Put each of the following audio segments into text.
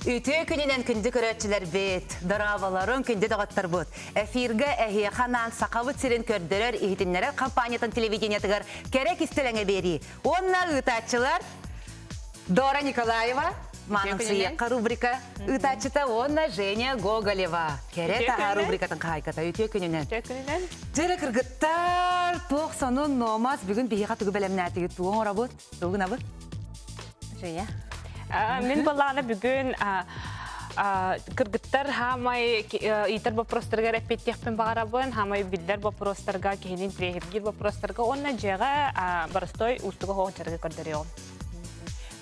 Үтүө күнүнэн күндү көрөөччүлэрбит, дорооболорун күндү доҕотторбут. Эфиргэ эһиэхэ анаан Сахабыт сирин көрдөрөр иһитиннэрэр компаниятын телевидениетыгар кэрэ кистэлэҥэ биэрии. Уонна ыытааччылар Дора Николаева, Маанымсыйыахха рубрика ыытааччыта уонна Женя Гоголева. Кэрэ таһаа рубрикатын хаһаайката. Үтүө күнүнэн. Үтүө күнүнэн. Дьэрэ кыргыттар, туох сонун номас бүгүн биһиэхэ тугу бэлэмнээтигит, тугу оҥоробут, тугу гынабыт? Женя. Мин былаана бүгүн кыргыттар хаамай ыйтар вопростарыгар эппиэттиэхпин баҕарабын, хаамай биллэр вопростарга, киһини интириэһиргиир вопростарга уонна дьиэҕэ боростой уустуга хоох дьарыгы көрдөрүөҕүм.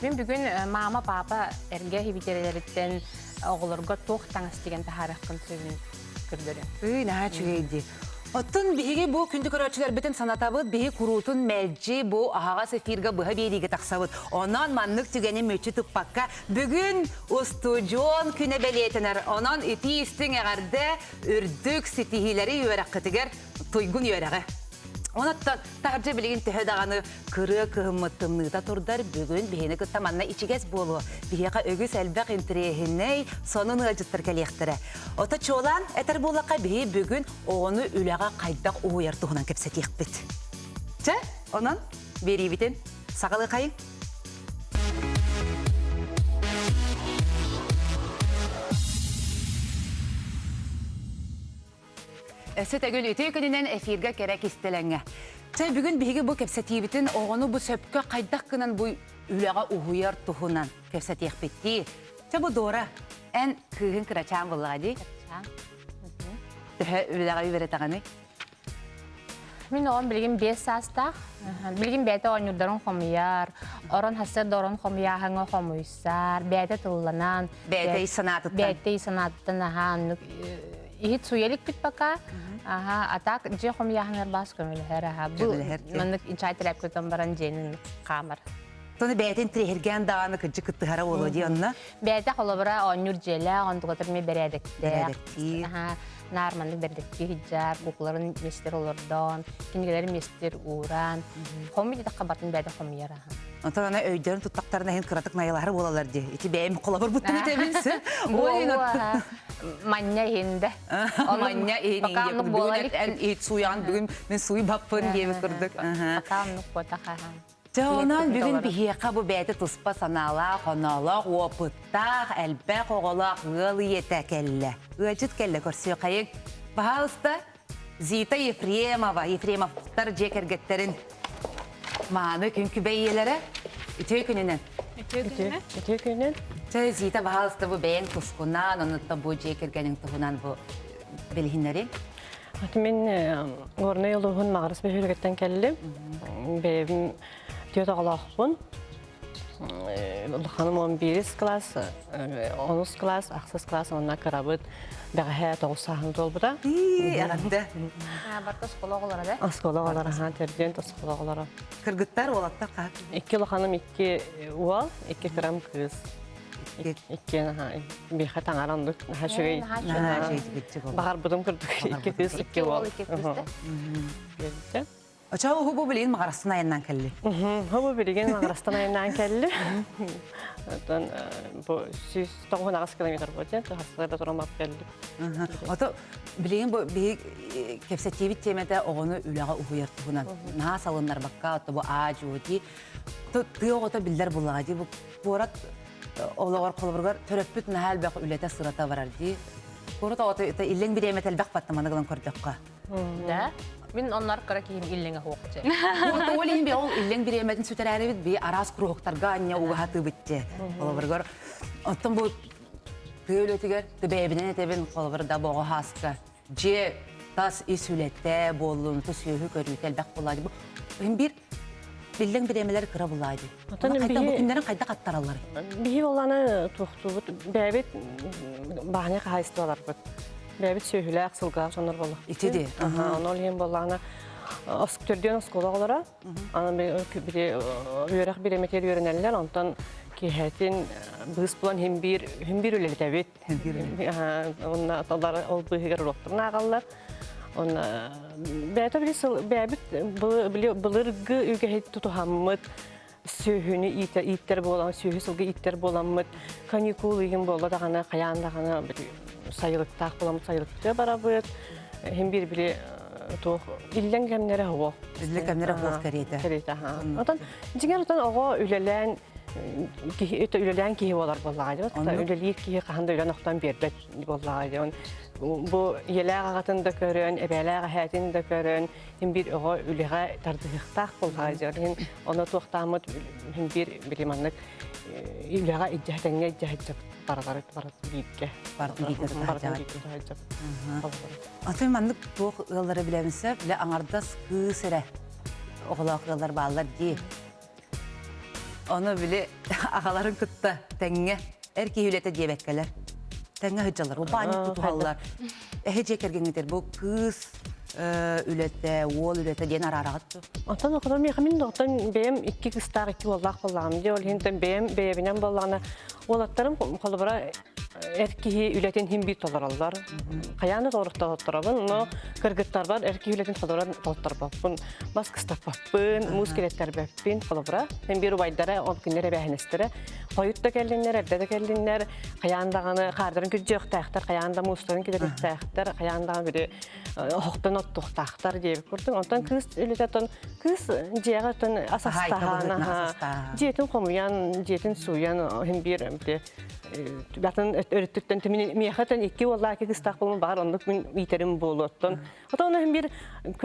Мин бүгүн мама, папа эргэ хибитерэлэриттэн оҕолорго туох таҥас тигэн таһаарыаххын сөбүн көрдөрүөм. Ый, наһаа үчүгэй дии. Оттон биһиги бу күндү көрөөччүлэрбитин санатабыт, биһи куруутун мэлдьи бу аһаҕас эфиргэ быһа биэриигэ тахсабыт. Онон маннык түгэни мүччү туппакка, бүгүн устудьуон күнэ бэлиэтэнэр. Онон итии-истиҥ эҕэрдэ, үрдүк ситиһиилэри үөрэххитигэр туйгун үөрэҕи. Онуттан таһырдьа билигин төһө даҕаны кырыа кыһыммыт тымныыта турдар, бүгүн биһини кытта манна ичигэс буолуо. Биһиэхэ үгүс элбэх интэриэһинэй сонун ыалдьыттар кэлиэхтэрэ. Ото чуолаан этэр буоллахха, биһи бүгүн оҕону үлэҕэ хайдах уһуйар туһунан кэпсэтиэхпит. Чэ, онон биэриибитин саҕалыахайыҥ. Өссө төгүл үтүө күнүнэн эфиргэ кэрэ кистэлэҥҥэ. Чэ, бүгүн биһиги бу кэпсэтиибитин оҕону бу сөпкө хайдах гынан бу үлэҕэ уһуйар туһунан кэпсэтиэхпит дии. Чэ, бу Дора, эн кыыһыҥ кырачаан буоллаҕа дии? Кырачаан. Төһө үлэҕэ үөрэтэҕиний? Мин оҕом билигин 5 саастаах. Билигин бэйэтэ оонньуурдарын хомуйар, орон хасса да орон хомуйааһыҥа хомуйсар, бэйэтэ тылланан, Бэйэтэ ис санаатыттан. Бэйэтэ ис санаатыттан аһаан иһит суйалик пока. Аха, а так дьиэ хомуйааһыныгар баас көмөлөһөр аха. Бу маннык чай тэлэпкитэн баран дьиэнин хаамар. Тону бэйэтин тириһиргээн даҕаны кырдьык кыттыһара буолуо дии онно. Бэйэтэ холобура оонньуур дьиэлээх, онтугатар эмиэ бэрээдэктээх. Аха, наар маннык бэрдэктии сылдьар, куукуларын миэстэр олордон, кинигэлэрин миэстэр ууран, хомуй диэтэххэ батын бэйэтэ хомуйар аха. Онтон аны өйдөрүн туттахтарына иһин кыратык найылаһар буолалар дии. Ити бэйэм холобур буттум этэбин Ой, манньа иһин да. Манньа иһин иһин бүгүн эн иһит сууйаҕын бүгүн мин сууйбаппын диэбит курдук. Пока оннук буотах Дьэ онон бүгүн биһиэхэ бу бэйэтэ туспа санаалаах, оноолоох, уопуттаах, элбэх оҕолоох ыал ийэтэ кэллэ. Ыалдьыт кэллэ көрсүөххэйиҥ. Баһаалыста, Зита Ефремова, Ефремовтар дьиэ кэргэттэрин мааны күн күбэй ийэлэрэ. Үтүө күнүнэн. Үтүө күнүнэн. Үтүө күнүнэн. Чэ, Зита, баһаалыста бу бэйэҥ тускунан, онуттан бу дьиэ кэргэниҥ туһунан бу билиһиннэриҥ. Мин Горнай улууһун Маҕарас бөһүөлэгиттэн кэллим. Бэйэбин түөрт оҕолоохпун. Улаханым 11 класс, онус класс, ахсыс класс уонна кырабыт бэҕэһээ тоҕус сааһын туолбута. Эҕэрдэ. Барыта оскуола оҕолоро да? Оскуола оҕолоро, аһаа, төрдүөн оскуола оҕолоро. Кыргыттар, уолаттар хаһан? Икки улаханым икки уол, икки кырам кыыс. Иккиэн аһаа, биэхэ таҥара оннук наһаа үчүгэй. Наһаа үчүгэй Баҕарбытым курдук икки кыыс, икки уол. Икки кыыс да? Биэрдэ. Очоо уһу билигин Маҕарастан айаннаан кэлли. Хобу билигин Маҕарастан айаннаан кэлли. Оттон бу 198 километр буолуо, хасыга да туран барып кэлли. Ото билигин бу биһи кэпсэтиибит тиэмэтэ оҕону үлэҕэ уһуйар туһунан. Наһаа салыннарбакка, ото бу аа-дьуо дии. Тыа оҕото биллэр буллаҕа дии. Бу куорат олоҕор холобуругар төрөппүт наһаа элбэх үлэтэ сырата барар дии. Куорат оҕото иллэҥ бириэмэтэ элбэх баттаманы гынан көрдөххө. Да. Мин оннор кыра киһим иллэҥэ суохчу. Ол иһин би ол иллэҥ бириэмэтин сүтэрээрибит би араас куруһуктарга анньа угаһатыыбыт дии. Холобуругар оттон бу тыа үлэтигэр бэйэбинэн этэбин холобур да боҕо хааска дьиэ тас ис үлэтэ буоллун сүөһү көрүүтэ элбэх буолаа дии. Бу биир биллэҥ бириэмэлэр кыра булаа дии. Оттон Хайдах бу биһи күннэрин хайдах аттараллар? биһи болланы туохтуубут бэйэбит баһыны хаһаайыстыбаларбыт. Бэйэбит сүөһүлээх, сылгылаах дьоннор буоллахпыт. Ити дии. Аха, ону иһин буоллаҕына төрдүөн оскуола оҕолоро аны били үөрэх бириэмэтигэр үөрэнэллэр, онтон киэһэтин быыс булан иһин биир иһин биир үлэлэтэбит. Онно ол быыһыгар уруоктарын ааҕаллар. Онно бэйэтэ били сыл бэйэбит былыргы үгэһи тутуһаммыт. сүөһүнү ииттэр буолан, сүөһү сылгы ииттэр буоламмыт, каникул игин буолла даҕаны, хайаан даҕаны сайылыктаах буоламмыт сайылыктыы барабыт. Иһин биир били туох иллэҥ кэмнэрэ суох. Иллэҥ кэмнэрэ суох кэриэтэ. Кэриэтэ, Отон дьиҥэр отон оҕо үлэлээн киһи үлэлээн киһи буолар буоллаҕа дии. Үлэлиир киһи хаһан да үлэн охтон биэрбэт буоллаҕа дии. Бу ийэлээх аҕатын да көрөн, эбээлээх эһээтин да көрөн, иһин биир оҕо үлэҕэ тардыһыахтаах буоллаҕа дии. Иһин ону туохтааммыт иһин биир били маннык үлэҕэ илдьэһэтэҥҥэ илдьэһэдьэбит барылары барыт бииргэ. Барытын бииргэ тутаһадьабыт. Атын маннык туох ыаллары билэбин сөп, билэ аҥардас кыыс эрэ оҕолоох ыаллар бааллар дии. Ону били аҕаларын кытта тэҥҥэ эр киһи үлэтэ диэбэккэлэр тэҥҥэ сылдьаллар, баанньык тутуһаллар. Эһи дьиэ кэргэҥҥитэр бу кыыс үлэтэ, уол үлэтэ диэн араараҕыт дуо? Оттон оҕолор миэхэ мин оттон бэйэм икки кыыстаах икки уоллаах буоллаҕым дии. Ол иһин бэйэм бэйэбинэн буоллаҕына уолаттарым холобура эр киһи үлэтин иһин биир толороллор. Хайаан да толорторобун, но кыргыттарбар эр киһи үлэтин толорон толторбоппун. Мас кыстаппаппын, муус килэттэрбэппин, холобура. Мен биир убайдара, ол кинилэр эбээһинэстэрэ. Хойут да кэллиннэр, эрдэ да кэллиннэр, хайаан даҕаны хаардарын күрдьүөхтээхтэр, хайаан да муустарын килэриэхтээхтэр, хайаан даҕаны били оһохтон оттуохтаахтар диэбит курдук. Онтон кыыс үлэтэ оттон кыыс дьиэҕэ оттон ас астаһаан, дьиэтин хомуйан, дьиэтин сууйан, иһин биир били атын өрүттүттэн миэхэтэн икки уоллаах икки кыыстаах буолуом баҕар оннук мин иитерим буолуоттон отон иһин биир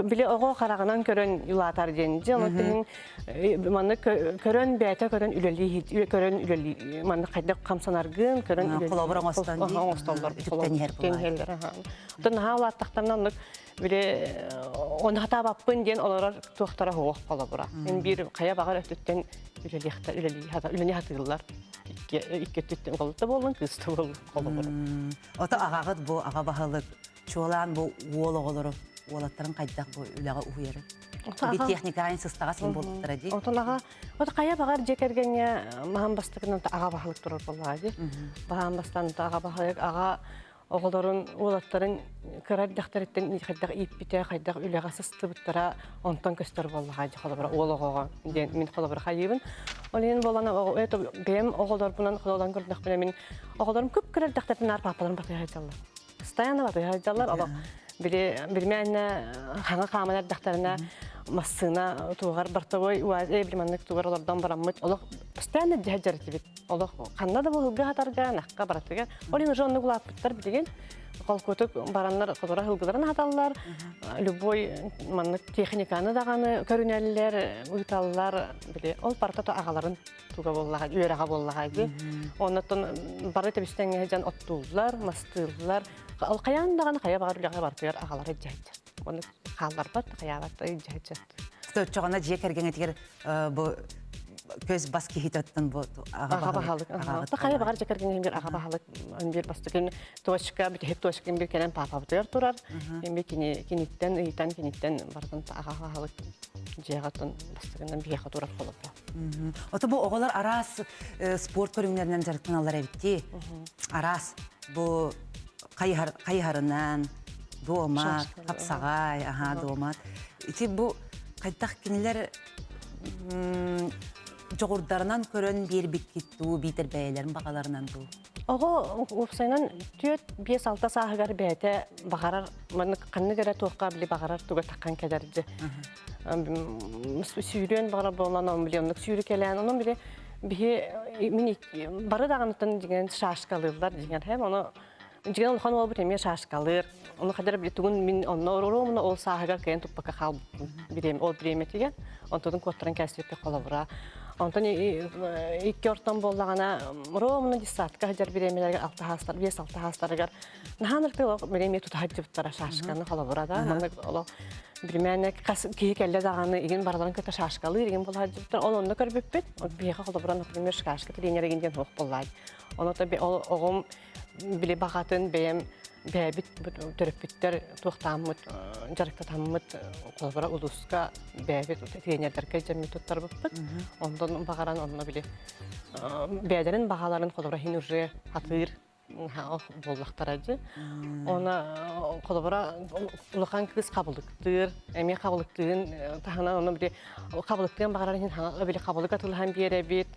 били оҕо хараҕынан көрөн улаатар диэн дьэ онон иһин манна көрөн бэйэтэ көрөн үлэлии көрөн үлэлии манна хайдах хамсанаргын көрөн холобур оҥостон оҥостоллор үтүктэн оттон наһаа улааттахтарына оннук били оны хатаабаппын диэн олорор туохтара суох холобура мин биир хайа баҕар өттүттэн үлэлиэхтэр үлэлии үлэни хатыыллар икки өттүттэн уол да буоллун кыыс да буоллун холобура Ото аҕаҕыт бу аҕа баһылык чуолаан бу уол оҕолору уолаттарын хайдах бу үлэҕэ уһуйары Би техникаҕа сыстаҕас иһин буолуохтара дии. Отон аҕа от хайа баҕар дьиэ кэргэҥҥэ маһан бастакынан аҕа баһылык турар буоллаҕа дии. Баһаан бастаан аҕа баһылык аҕа оҕолорун, уолаттарын кыра эрдэхтэриттэн хайдах ииппитэ, хайдах үлэҕэ сыстыбыттара онтон көстөр буоллаҕа дьэ холобура уол оҕоҕо диэн мин холобура хайыыбын. Ол иһин буолан бэйэм оҕолорбунан хололон көрдөхпүнэ мин оҕолорум күп-кыра эрдэхтэринэ наар паапаларын батыһа сылдьаллар. Постоянно батыһа сылдьаллар. Олох били билимээннэ хаҥа хааман эрдэхтэринэ массыына туоҕар бортовой УАЗ били маннык тугар олордон бараммыт олох постоянно дьэһэ дьэритибит. Олох ханна да буһулга хатарга, нахха баратыгар. Ол иһин уже оннук улааппыттар билигин холкутук бараннар хотура сылгыларын хаталлар, любой маннык техниканы даҕаны көрүнэллэр, ыыталлар, били ол барыта то аҕаларын туга буоллаҕа, үөрэҕэ буоллаҕа дии. Оннуттан бары тэбистэҥҥэ дьон оттууллар, мастыыллар. Ол хайаан даҕаны хайа баҕар үлэҕэ барытыгар аҕалара дьэһэччэ. Оны хаалларбат, хайаабат дьэһэччэ. Оччоҕуна дьиэ кэргэҥҥитигэр бу көс бас киһитеттен бу аҕа баһылык. Хайа баҕар дьиэ кэргэҥҥэ аҕа баһылык бир бастакы точка, бүтэһик точка бир кэлэн паапабытыгар турар. Эми кини киниттэн ыйтан киниттэн барытын аҕа баһылык дьиэҕэ бастакынан биһиэхэ турар холобура. Ото бу оҕолор араас спорт көрүҥнэринэн дьарыктаналлар эбит Араас бу хайыһарынан, дуомат, хапсаҕай, аха дуомат. Ити бу хайдах кинилэр дьоҕурдарынан көрөн биэрбиккит дуу, биитэр бэйэлэрин баҕаларынан дуу? Оҕо уопсайынан 4-5-6 сааһыгар бэйэтэ баҕарар маннык ханнык эрэ туохха били баҕарар туга таххан кэлэрдьи сүүрүөн баҕарар буолан он били оннук сүүрү кэлээн онон били биһи мин бары даҕаныттан дьиҥэн шашкалыыллар дьиҥэр хэм ону дьиҥэн улахан уолбут эмиэ шашкалыыр ону хадара били тугун мин онно ороруомуна ол сааһыгар кыайан туппакка хаалбыппын бириэм ол бириэмэтигэр онтон куоттаран кээспиппит холобура онтон икки ортон буоллаҕына ровно детсадка сылдьар бириэмэлэригэр алта хаастар биэс алта хаастарыгар наһаан ыртыы олох бириэмэ тута сылдьыбыттара шашканы холобура да маннык олох Биримээнэ хас киһи кэллэ даҕаны игин барыларын кытта шашкалыыр игин буола сылдьыбыттар. Ол онно көрбүппүт. Биһиэхэ холобура, например, шашка тренер игин диэн суох буоллаҕа. Ону ол оҕом били баҕатын бэйэм бэйэбит төрөппүттэр туохтааммыт дьарыктатаммыт холобура улууска бэйэбит тренердэргэ дьэммит туттарбыппыт. Онтон баҕаран онно били бэйэлэрин баҕаларын холобура иһин уже хатыыр. буоллахтара дьи. Она холобура улахан кыыс хабылыктыыр, эмиэ хабылыктыырын таһынан ону били хабылыктыан баҕарар иһин били хабылык атылаһан биэрэбит,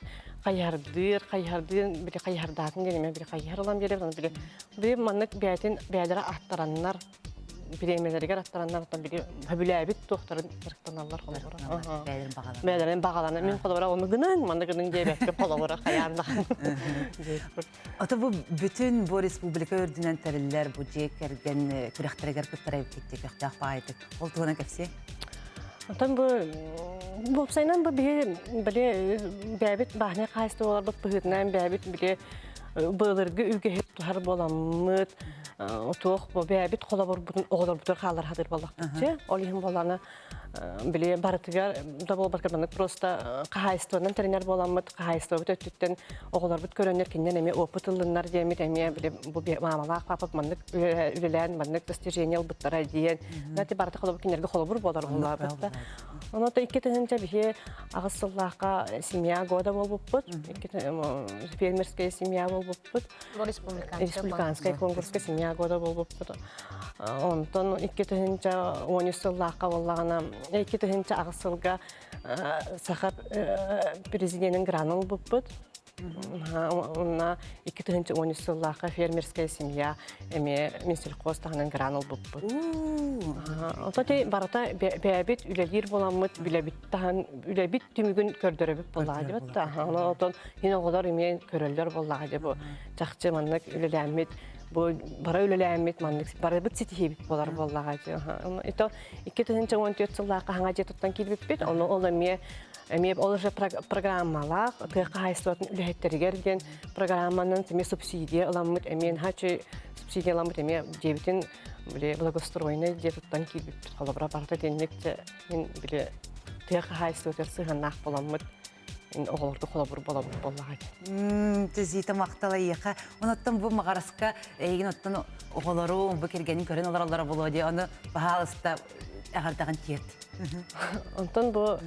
хайыһардыыр, хайыһардыын били хайыһардаатын диэн эмиэ били хайыһар ылан биэрэбит, ону били били маннык бэйэтин бэйэлэрэ аттараннар бириэмэлэригэр аттараннар оттон били сөбүлээбит туохтарын дьарыктаналлар холобура. Бэйэлэрин баҕаланар. Бэйэлэрин баҕаланар. Мин холобура ону гыныҥ, манна гыныҥ диэбэккэ холобура хайаан да. Ото бу бүтүн бу республика үрдүнэн тэриллэр бу дьиэ кэргэн күрэхтэригэр кыттар эбиккит көхтөөх баҕайытык. Ол туһунан кэпсиэ. Оттон бу уопсайынан бу биһи били бэйэбит бааһынай хаһаайыстыбаларбыт быһыытынан бэйэбит били былыргы үгэһи тутуһар буоламмыт туох бу бэйэбит холобурбутун оҕолорбутугар хааллар хатыр буоллахпытчы. Ол иһин буоллаҕына били барытыгар да буолбакка маннык просто хаһаайыстыбанан тэринэр буоламмыт хаһаайыстыбабыт өттүттэн оҕолорбут көрөннөр кининэн эмиэ опыт ыллыннар диэммит эмиэ били бу маамалаах папа маннык үлэлээн маннык достижение ылбыттара диэн знаете барыта холобур кинилэргэ холобур буолар буоллаабыт да Ону 2000 биһи аҕыс сыллаахха семья года буолбуппут фермерская семья буолбуппут республиканскай конкурска семья года буолбуппут. Онтон 2013 сыллаахха буоллаҕына, 2008 сылга Саха президенин гранын ылбыппыт. Онно 2013 сыллаахха фермерская семья эмиэ Минсельхоз таһынан гран ылбыппыт. Ото ти барыта бэйэбит үлэлиир буоламмыт үлэбит таһан үлэбит түмүгүн көрдөрөбүт буоллаҕа дибит да. Онон отон хин оҕолор эмиэ көрөллөр буоллаҕа дии бу чахчы маннык үлэлээммит бу бара үлэлээммит маннык барыбыт ситиһиибит буолар буоллаҕа дии. Ито 2014 сыллаахха хаҥа дьиэ туттан киирбиппит. Ону ол эмиэ эмиэ ол уже программалаах тыа хаһаайыстыбатын үлэһиттэригэр диэн программанан эмиэ субсидия ыламмыт эмиэ наһаа субсидия ыламмыт эмиэ дьиэбитин били благоустроенный дьиэ туттан киирбиппит холобура барыта итинник мин били тыа хаһаайыстыбатыгар сыһыаннаах буоламмыт оҕолорго холобур буолабыт буоллаҕа Зита махтал эйиэхэ. Онуттан бу маҕараска эйигин оттон оҕолору бу кэргэнин көрөн олороллоро буолуо дии. Ону баһаалыста эҕэрдэҕин тиэрт. Онтон бу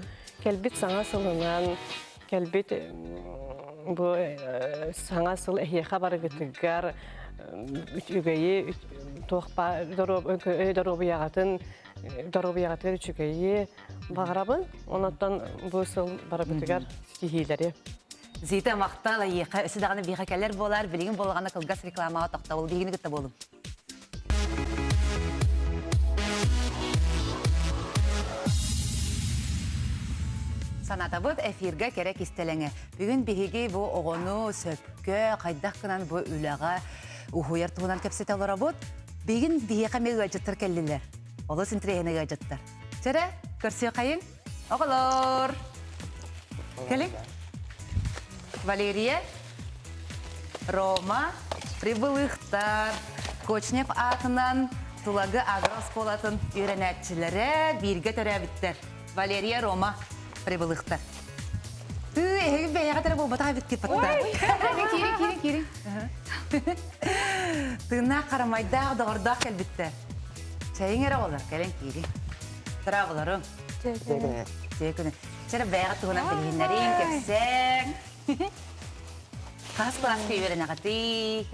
кэлбит саҥа сылынан кэлбит бу саҥа сыл эһиэхэ барыгытыгар үчүгэйи туох доруобуйаҕытын доруобуйаҕытыгар үчүгэйи баҕарабын. Онон бу сыл барыбытыгар ситиһиилэри. Зита махтал эйиэхэ өссө даҕаны биһиэхэ кэлэр буолар. Билигин буоллаҕына кылгас рекламаҕа тохтобул. Биһигини кытта буолуҥ. Санатабыт эфиргэ кэрэ кистэлэҥэ. Бүгүн биһиги бу оҕону сөпкө хайдах гынан бу үлэҕэ уһуйар туһунан кэпсэтэ олоробут. Билигин биһиэхэ эмиэ ыалдьыттар кэллилэр. Олус интэриэһинэй ыалдьыттар. Чэрэ, көрсүөххэйиҥ. Оҕолор! Кэлиҥ. Валерия, Рома, Прибылыхтар, Кочнев аатынан Тулагы агрооскуолатын үөрэнээччилэрэ бииргэ төрөөбүттэр. Валерия, Рома, Прибылыхтар. Тыы, эһиги бэйэҕит эрэ буолбатах эбиккит баттаа. Киирин, киирин, киирин. Тыыннаах харамайдаах, доҕордоох кэлбиттэр. Чэйиҥ эрэ оҕолор, кэлэн киириҥ. Тыраабыларым. Чэй күнэ. Чэрэ бэйэҕит туһунан билиһиннэриҥ, кэпсээҥ. Хас кылааска үөрэнэҕитий?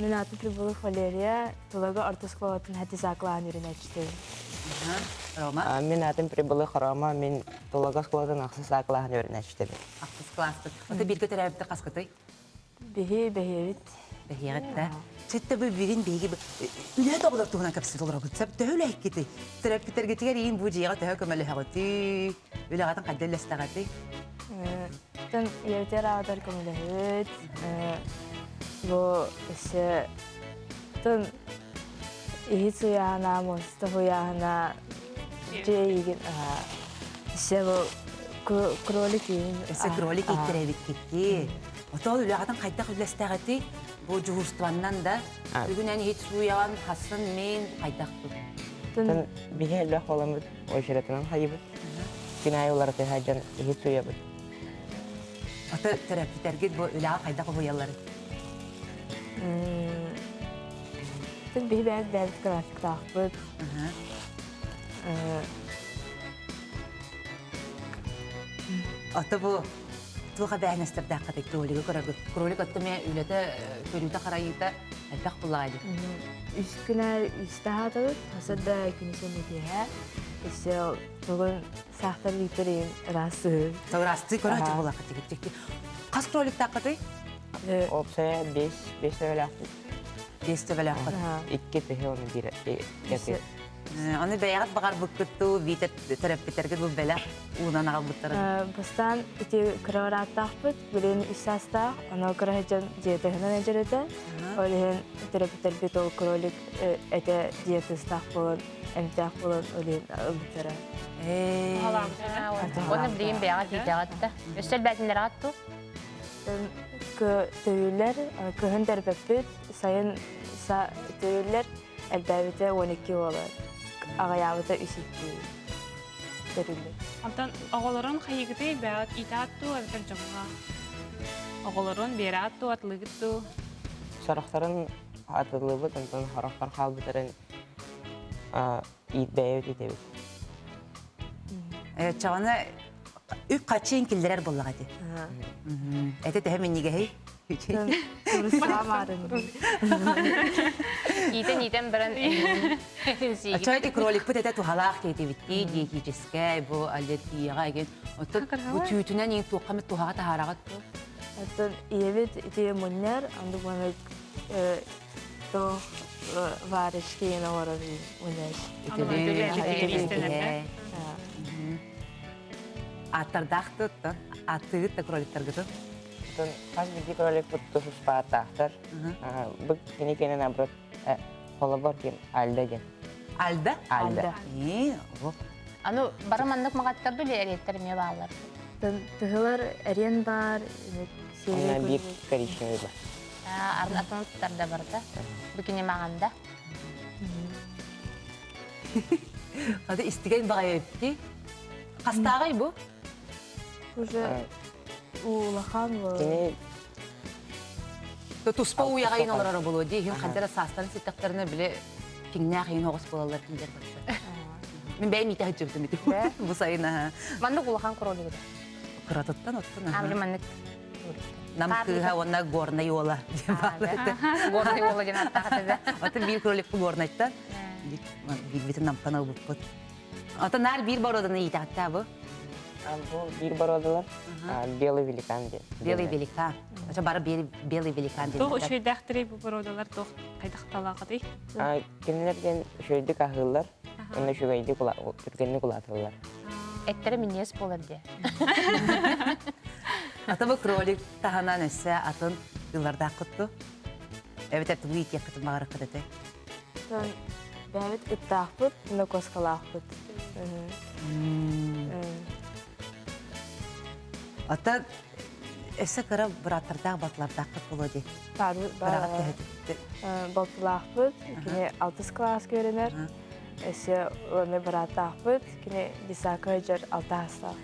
Мин аатым Прибылых Валерия, Тулагы орто оскуолатын хэтис кылааһын үөрэнээччитэбин. Рома? Мин аатым Прибылых Рома, мин Тулагы оскуолатын ахсыс кылааһын үөрэнээччитэбин. Ахсыс кылааспыт. Ото бииргэ төрөөбүттэр хаскытый? Биһи бэһиэбит. Бэһиэҕит да. Чэттэ бу бүгүн биһиги үлэһит оҕолор туһунан кэпсэтэ олоробут. Сөп төһө үлэһиккитий? Төрөппүттэргитигэр иин бу дьиэҕэ төһө көмөлөһөҕүтүй? Үлэҕитин хайда үллэстэҕитий? Тон ийэбитигэр аҕатар көмөлөһөбүт. Бу өссө тон иһит суйааһына, муоста суйааһына, дьиэ иигин өссө бу кролик иин. Өссө кролик ииттэрэбиккитий. Отол үлэҕитин хайдах үллэстэҕитий? Бу дьуһуурстваннан да бүгүн эн иһит сууйаҕын, хассын мин хайдахпын? Тон биһи элбэх буоламмыт очеретынан хайыбыт. Күн аайы уларыта сылдьан иһит сууйабыт. Аты төрөппүттэргит бу үлэҕэ хайдах уһуйалларый? Тут биһи бэйэбит бэйэбит графиктаахпыт. Аты бу. Туох эбээһинэстэрдээххитэй кролигы көрөргүт? Кролик өттө эмиэ үлэтэ, көрүүтэ-харайыыта элбэх буллаҕа дии. Үс күнэ үстэ аһаатыбыт, хасар да күнүс уонна киэһэ. Өссө бүгүн саахтар бииктэр ыраастыы. Ыраастыы көрөөччү буолааххыт Хас кроликтааххытый? Опция 5, 5 төбөлөөхпүт. 5 төбөлөөххүт. Икки тыһы оны биир кэти. Аны бэйэҕит баҕарбыккыт дуу, биитэр төрөппүттэргит бу бэлэх уунан аҕалбыттара Бастаан ити кыра ырааттаахпыт, билин үс саастаах, ону кыра сылдьан дьиэтэ иһин этэ. Ол иһин төрөппүттэрбит ол кролик этэ диетыстаах буолан, эмтээх буолан ол иһин ылбыттара. Уонна билигин бэйэҕэ тиийдэҕит да. Өссө элбээтиннэрэҕит дуу? Төйүллэр, кыһын төрөппүт, сайын төйүллэр, элбээбитэ 12 буолар, аҕыйаабыта үс икки төрүүллэр. Онтон оҕолорун хайыгытый бэҕэт иитаат дуу эбэтэр дьоҥҥо? Оҕолорун биэрэҕит дуу, атылыыгыт дуу? Сорохторун атылыыбыт, онтон сорохтор хаалбыттарын бэйэбит итэбит. Чаҕана үп-харчы киллэрэр буоллаҕа ити. Эти төһө минньигэһий? Иитэн иитэн баран Чой ити кроликпыт этэ туһалаах диэтибиттии диетическэй бу аллергияҕа эгин. Оттон бу түүтүнэн иин туохха эмит туһаҕа таһаараҕыт дуо? Оттон ийэбит ити мунньар, оннук маннык туох варежки иин оҥорор мунньар. Аттардаах туттан, аттыгыт да кроликтаргытын? Оттон хас биирдии кроликпыт тус-туспааттаахтар. Бу кини кэнэ наоборот холобор диэн Альда диэн. Альда? Альда. Аны бары маннык маҕаттар ду эриэттэр эмиэ бааллар. Тыһылар эриэн баар, Онно биир коричневый бар. Атын туттарда барыта. Бу кини маҕанда. Аты истигэн баҕайы эпти. Хастааҕай бу? Уже улахан буолар. Кини Туспа уйаҕайын олороро буолуо дии. Иһин ханна саастарын ситтэхтэринэ били киҥнээх иһин оҕус буолаллар кинилэр барыта. Мин бэйэм иитэ сылдьыбытым ити. Бу сайын аха. Маннык улахан кролик этэ. Кыратыттан оттон аха. Маннык Нам кыыһа уонна горнай уола диэн баалар этэ. Горнай уола диэн аттаах этэ. Атын биир кролик горнайтан. Биирбитин намтан ылбыппыт. Ата наар биир боруоданы иитэҕиттээ бу? Бу биир боруодалар белый великан диэн. Белый великан. Ача бары белый великан диэн. Туох үчүгэйдээхтэрий бу боруодалар туох хайдахталаахытый? Кинилэр диэн үчүгэйдик аһыыллар, уонна үчүгэйдик түргэнник улааталлар. Эттэрэ минньигэс буолар диэ. Ата бу кролик таһынан өссө атын ылардааххыт ду? Эбэтэр тугу иитиэххитин баҕарыккыт этэй? Бэйэбит ыттаахпыт, нокуоскалаахпыт. Ата өссө кыра бырааттардаах балтылардаахпыт буолуо дии. Балтылаахпыт, кини алтыс кылааска үөрэнэр. Өссө уонна бырааттаахпыт, кини десака дьэр алтаастаах.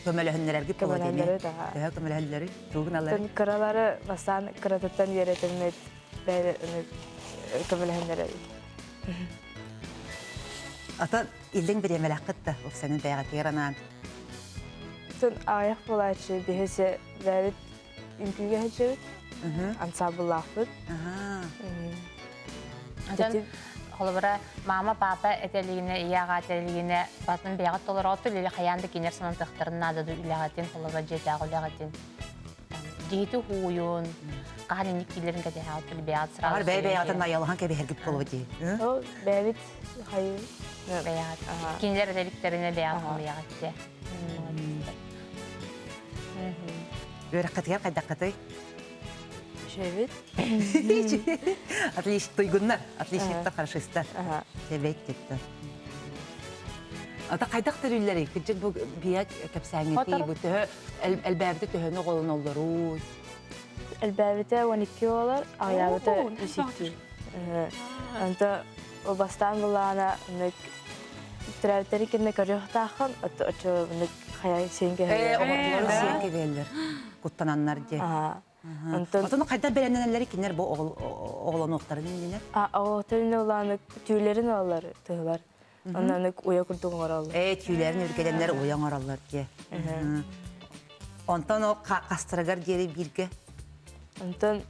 Көмөлөһүннэрэргит буолуо дии. Төһө көмөлөһөллөрүй? Тугун алары? Кыралары бастаан кыратыттан үөрэтэммит көмөлөһөннөрөбүт. Ата иллиҥ бириэмэлээххит да упсанын бэйэҕитигэр анаан. Сын аҕыйах буолааччы биһиси бэйэбит үҥкүүгэ сылдьабыт, ансаабыллаахпыт. Атын холобура мама папа этэлигинэ ийэ аҕа этэлигинэ батын бэйэҕит толороҕут или хайаан да кинилэр санатыахтарын наада дуу үлэҕитин холобура дьиэтээҕи үлэҕитин дьиһити хууйун хаһан инник киилэрин кэтэһэҕит бэйэҕит сразу Аҕар бэйэ бэйэҕитин айалаһан кэбиһэргит буолуо дии. Ол бэйэбит хайы бэйэҕит кинилэр этэликтэринэ бэйэҕит хомуйаҕыт дьэ Үөрэххитигэр хайдаххытый? Үчүгэйбит. Отлично, туйгуннар, отличниктар, хорошистар. Себет титтер. Ата хайдах төрүүллэрий? Кырдьык бу биэ кэпсээҥҥитий, бу төһө элбээбитэ төһөнү оҕолоноллоруй? Элбээбитэ 12 буолар, аҕыйаабыта 3 Онто бастаан булаана төрөөбүттэри кэннэ көрүөхтааххын, оччо хайа сиэн Э, оҕолору сиэн кэбиһэллэр. Куттананнар дии. Онтон Отону хайдах бэлэмнэнэллэри кинилэр бу оҕолонуохтарын иннинэ? оҕолорун улааны түүлэрин олар тыһылар. Онно уйа курдук оҥороллор. Ээ, түүлэрин үргэлэннэр уйа оҥороллор дии. Онтон ол хастарыгар диэри бииргэ? Онтон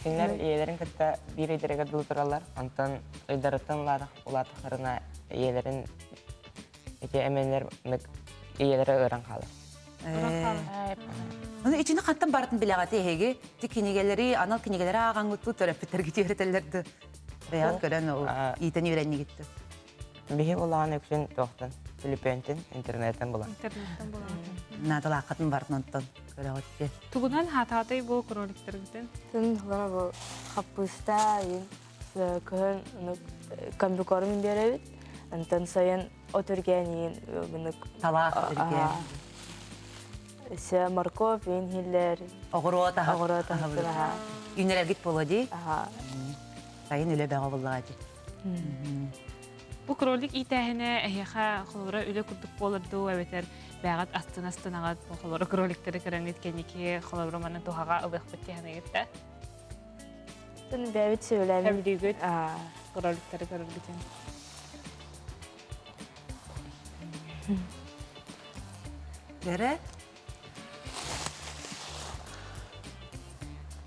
Кинилэр ийэлэрин кытта биир ыйдарыгар дылы тураллар. Онтон ыйдарыттан улаатахтарына ийэлэрин ити эмэннэр ийэлэрэ ыаран хаалар. Ону итини хантан барытын билэҕит эһиги? Ти кинигэлэри, анал кинигэлэри ааҕаҥҥыт төрөппүттэргит үөрэтэллэр ды. Бэйэҕит көрөн иитэн үөрэннигит Биһи улахан үксүн туохтан төлөпүөнтэн, интернеттэн булан. Интернеттэн булан. Наадалааххытын барын онтон көрөҕүт Тугунан хаатаатай бу кроликтаргытын? Тын холоро бу хаппыыста кыһын комбикорм биэрэбит. Онтон сайын от үргээн иин мынык Талаах үргээн. Өссө морковь иин хиллер. Оҕуруот аһа. Оҕуруот аһа. Үүнэрэргит буолуо дии. Сайын үлэ бөҕө буллаҕа дии. Бу кролик иитээһинэ эһиэхэ холобура үлэ курдук буолар дуу эбэтэр бэйэҕит астына-астынаҕыт бу холобура кроликтары көрөҥҥүт кэнники холобура маны туһаҕа ылыахпыт диэхэнэгит да? Тын бэйэбит сөбүлээммит. Сөбүлүүгүт кроликтары көрөргүтүн. Дэрэ?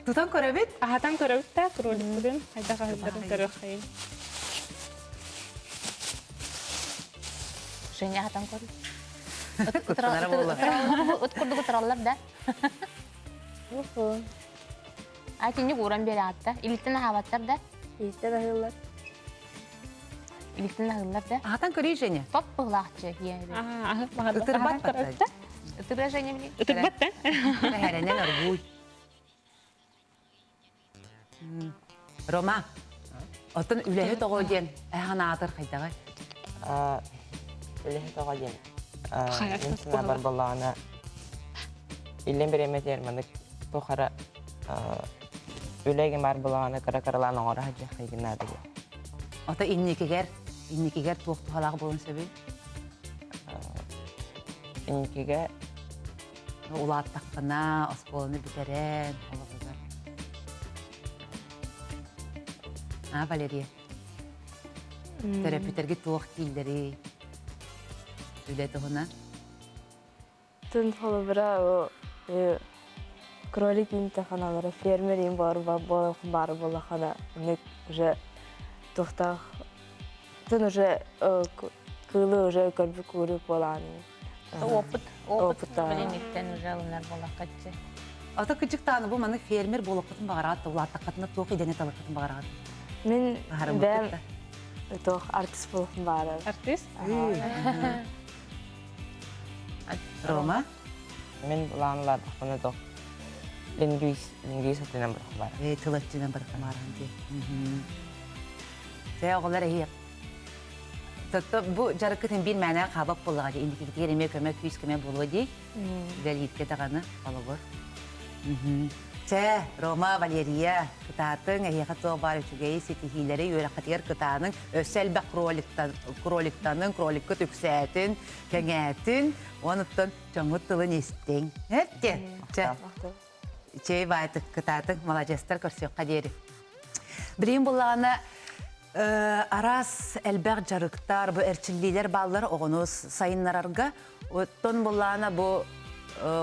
Тутан көрөбүт? Аһатан көрөбүт да кроликпытын хайдах аһыылларын көрүөххэйин. Женя аһатан көр. Куттанара буолла. Ыт курдук ытыраллар да. А кинник ууран биэрэ аатта. Илиттэн аһаабаттар да. Илиттэн аһыыллар. Илиттэн аһыыллар да. Аһатан көрүй Женя. Топ быһылаахчы. Ытырбат да. Ытырба Женя билин. Ытырбат да. Хэрэнэн оргууй. Рома, оттон үлэһит оҕо диэн эһэн аатыр хайдаҕай? Үлэһит оҕо диэн мин санаабар боллоҕуна иллэн бириэмэтигэр маннык туох эрэ үлэ баар буоллаҕына кыра-кыралаан оҥоро сылдьыаххайгын наада диэн. Ото инникигэр инникигэр туох туһалаах буолуон сөбүй? Инникигэ Улааттаххына, оскуоланы бүтэрэн, олоҕугар. А, Валерия, төрөппүттэргит туох дииллэрий? Үлэ туһунан? Тын холобура кролик иинтэханалара фермер иин бар баар буоллахана уже туохтаах тын уже кыылы уже көрбүт кууру буолаан Опыт, опыт билиниттен уже ылынар буолаххаччы. Ата кыдьыктааны бу маны фермер буолуоххутун баҕараат, улааттаххытына туох идэни талыаххытын баҕараҕыт? Мин бэйэм туох артист буолуохпун баҕарабын. Артист? Рома? Мин былаан улаатахпына туох лингвист лингвист өттүнэн барыахпын баҕарабын. Э, тыл өттүнэн барыахпын баҕарабын дии. Тэ оҕолор эһиэх Тотто бу дьарыккытын биир мээнэ хаабап буоллаҕа дии, инникигитигэр эмиэ көмө күүс көмө буолуо дии. Үлэлииргэ даҕаны холобур. Чэ, Рома, Валерия, кытаатыҥ, эһиэхэ туох баар үчүгэйи, ситиһиилэри үөрэххитигэр кытааныҥ, өссө элбэх кроликтаныҥ, кроликкыт үксээтин, кэҥээтин, онуттан дьоҥҥут тылын истиҥ. Эттиэн. Чэ. Чэй баайтык кытаатыҥ, маладьыастар көрсүөххэ диэри. Билигин буллаҕына араас элбэх дьарыктар, бу эрчиллиилэр бааллар оҕону сайыннарарга. Оттон буллаҕына бу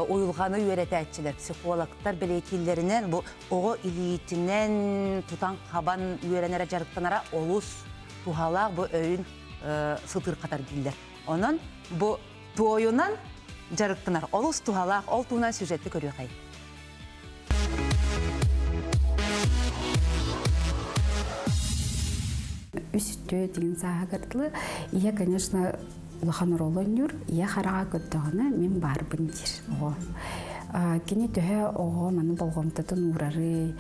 уйулҕаны үөрэтээччилэр, психологтар бэлиэтииллэринэн бу оҕо илиитинэн тутан-хабан үөрэнэрэ дьарыктанара олус туһалаах бу өйүн сытыырхатар дииллэр. Онон бу туойунан дьарыктанар олус туһалаах ол туһунан сюжетти көрүөхэй. Үс үттүө деген сааһыгар дылы ийэ, конечно, улахан оруолу оонньуур. Ийэ хараҕа көрдөҕүнэ мин баарбын диир оҕо. Кини төһө оҕо маны болҕомтотун уурарый,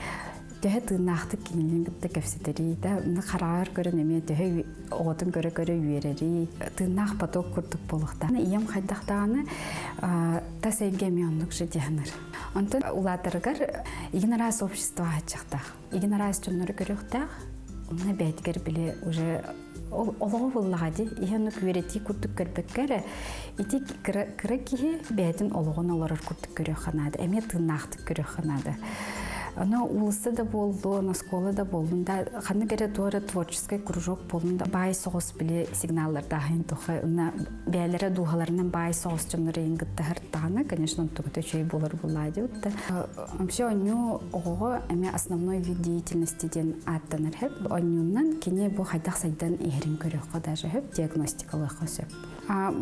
төһө тыыннаахтык кинини кытта кэпсэтэрий да, хараҕар көрөн эмиэ төһө оҕотун көрө-көрө үөрэрий, тыыннаах поток курдук буолуохтаах. Ийэм хайдах даҕаны тас эйгэ эмиэ оннук же дьаһанар. Онтон улаатарыгар игин араас общество аһаччахтаах. Игин араас дьоннору көрүөхтээх. Онно бэйэтигэр били уже олоҕу буллаҕа дии. Иһэ оннук үөрэтии курдук көрбөккө эрэ ити кыра, кыра киһи бэйэтин олоҕун олорор курдук көрүөххэ наада. Эмиэ тыыннаахтык көрүөххэ наада. Ону уулусса да буоллун, оскуола да буоллун да, ханнык эрэ туора творческай кружок буоллун да, баай соҕус били сигналлардааһын туха уна бэйэлэрэ дууһаларынан баай соҕус дьоннор ыйын кыттаһар конечно, онтугута үчүгэй буолар буоллаа диэбит да. Вообще оонньуу оҕоҕо эмиэ основной вид деятельности диэн ааттанар хөп. Оонньуунан кини бу хайдах сайдан иһэрин көрүөххэ даже хөп, диагностикалыахха сөп.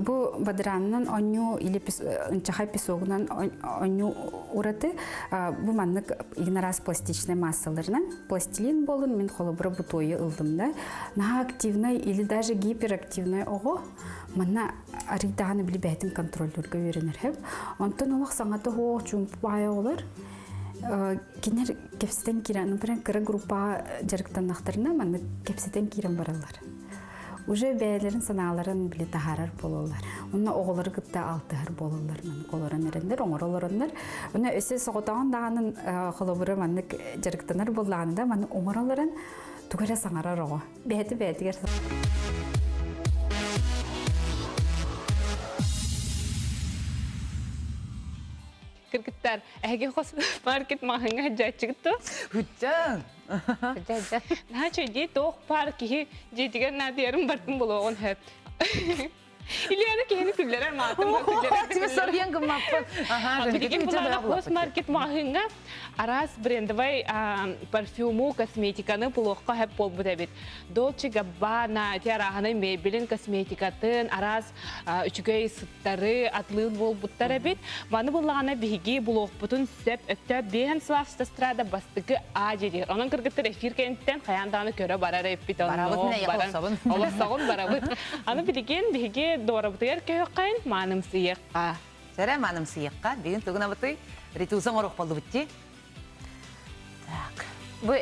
Бу бадараанынан оонньуу или ынчахай песогунан оонньуу ураты бу маннык игнорас пластичнай массаларынан пластилин буолун мин холобура бу туойу ылдым да наһаа активнай или даже гиперактивнай оҕо манна арыйдаҕына били бэйэтин контроллуурга үөрэнэр хөп. Онтон олох саҥата суох чуумпу баайа оҕолор кинилэр кэпсэтэн киирэн, например, кыра группаҕа дьарыктаннахтарына маннык кэпсэтэн киирэн бараллар. Уже бэйэлэрин санааларын били таһаарар буолаллар. Онно оҕолору кытта алтыһар буолаллар, маннык олорон эрэннэр, оҥоро олороннор. Онно өссө соҕотоҕун даҕаны холобура маннык дьарыктанар буоллаҕына да, маннык оҥоро олорон тугу эрэ саҥарар оҕо. Бэйэтэ бэйэтигэр Кыргыттар, эһиги хос маркет маҕаһыҥҥа сылдьааччыгыт дуо? Хуччаҥ! Наһаа үчүгэй туох паар киһи дьиэтигэр наадыйарын бартын булуоҕун сөп. Ильяна киһини күллэрэр маатын күллэрэр. Тебе сорьен гыммаппын. Билигин булаана хос-маркет маҕаһыыҥҥа араас брендовай парфюму, косметиканы булуохха сөп буолбут эбит. Dolce Gabbana, ити арааһынай мебелин, косметикатын, араас үчүгэй сыттары атлыыр буолбуттар эбит. Маны буллаҕына биһиги булуохпутун сөп өттө биэһэн сылаах страда бастакы А дьиэтигэр. Онон кыргыттар эфир кэнниттэн хайаан даҕаны көрө барар эппит. Барабыт баран. Олохсоҕун барабыт. Аны билигин биһиги дуорабытыгар көһөххөйн маанымсыйыахха. Сэрэ маанымсыйыахха. Бүгүн тугун абытый? Ритуза оҥоруох боллубут дии. Так. Бу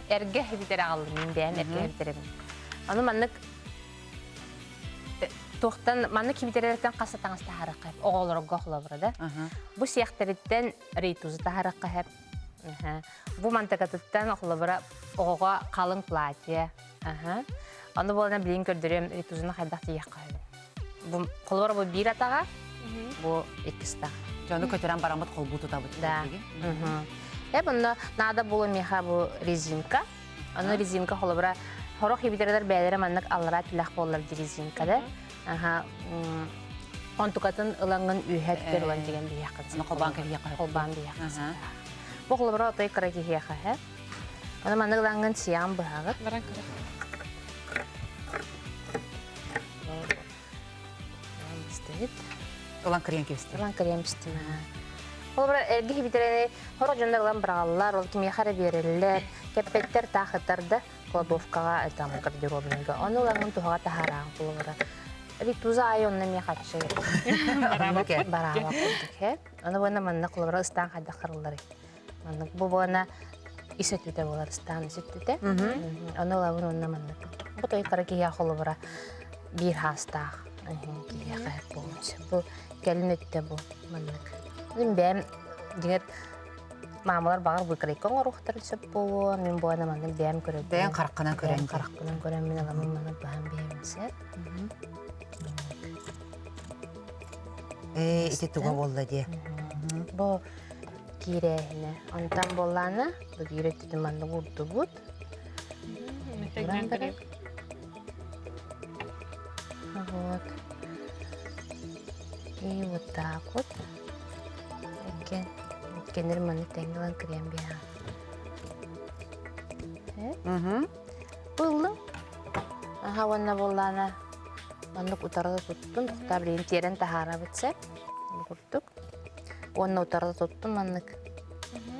эргэ хибитер аҕаллым мин бэйэм эргэ хибитеребин. Аны маннык туохтан маннык хибитерлэртэн хас таҥас таһаарыахха оҕолорго холобура да. Бу сиэхтэриттэн рейтузу таһаарыахха сөп. Бу мантакатыттан холобура оҕоҕо халыҥ платье. Ону буолан билигин көрдөрүөм рейтузуну хайдах тиийиэххэ сөбүн. Бу холобура бу биир атаҕа, бу иккис атаҕа. Дьону көтөрөн бараммыт холбуу тутабыт. Да. Э бұнна надо было меха бу резинка. Аны резинка холобура хорох хибитерелер бэйэлэрэ маннык аллара түлэх буоллар ди резинка да. Аха онтукатын ылаҥҥын үөһэ түтэр ылан дигэн биһиэххин. Аны холбаан кэбиһиэххэ. Холбаан биһиэххин. Бу холобура отой кыра киһиэхэ һэ. Аны маннык ылаҥҥын сиэҕин быһаҕыт. Баран кыра. Бистибит. Ылан кырыйан кэбистим. Ылан кырыйан бистим. Холобура эрги хибитерени хоро дьоннор ылан быраҕаллар, ол кимиэхэ эрэ биэрэллэр, кэппэттэр таахыттар да кладовкаҕа там гардеробныйга. Ону ылаҥҥын туһаҕа таһаараҕын холобура. Ритуза аайы онно эмиэ хаччы бараабат курдук һэ. Аны буона манна холобура ыстаан хайдах харылларый? Маннык бу буона ис өттүтэ буолар ыстаан ис өттүтэ. Ону ылабын уонна маннык. Бу той кыра киһиэхэ холобура биир хаастаах киһиэхэ буолуон сөп. Бу кэлин өттө бу маннык. Мин бэйэм дьиҥэр маамалар баҕар выкройка оҥоруохтарын сөп буолуо. Мин буона маннык бэйэм көрөбүн. Бэйэҥ хараххынан көрөн. Харахпынан көрөн мин аламын маннык баһан биһэбин сөп. Ээ, ити туга буолла диэ. Бу киирээһинэ. Онтон буоллаана бу биир өттүтүн маннык уурдубут. Вот. И вот так вот. Иккен иккеннер маны тэҥҥэ ылан кириэн биэҕэ. Ыллым. Аха уонна буоллаана маннык утарыта туттун, тохтоо билигин тиэрэн таһаарабыт сөп. Бу курдук. Уонна утарыта туттум маннык.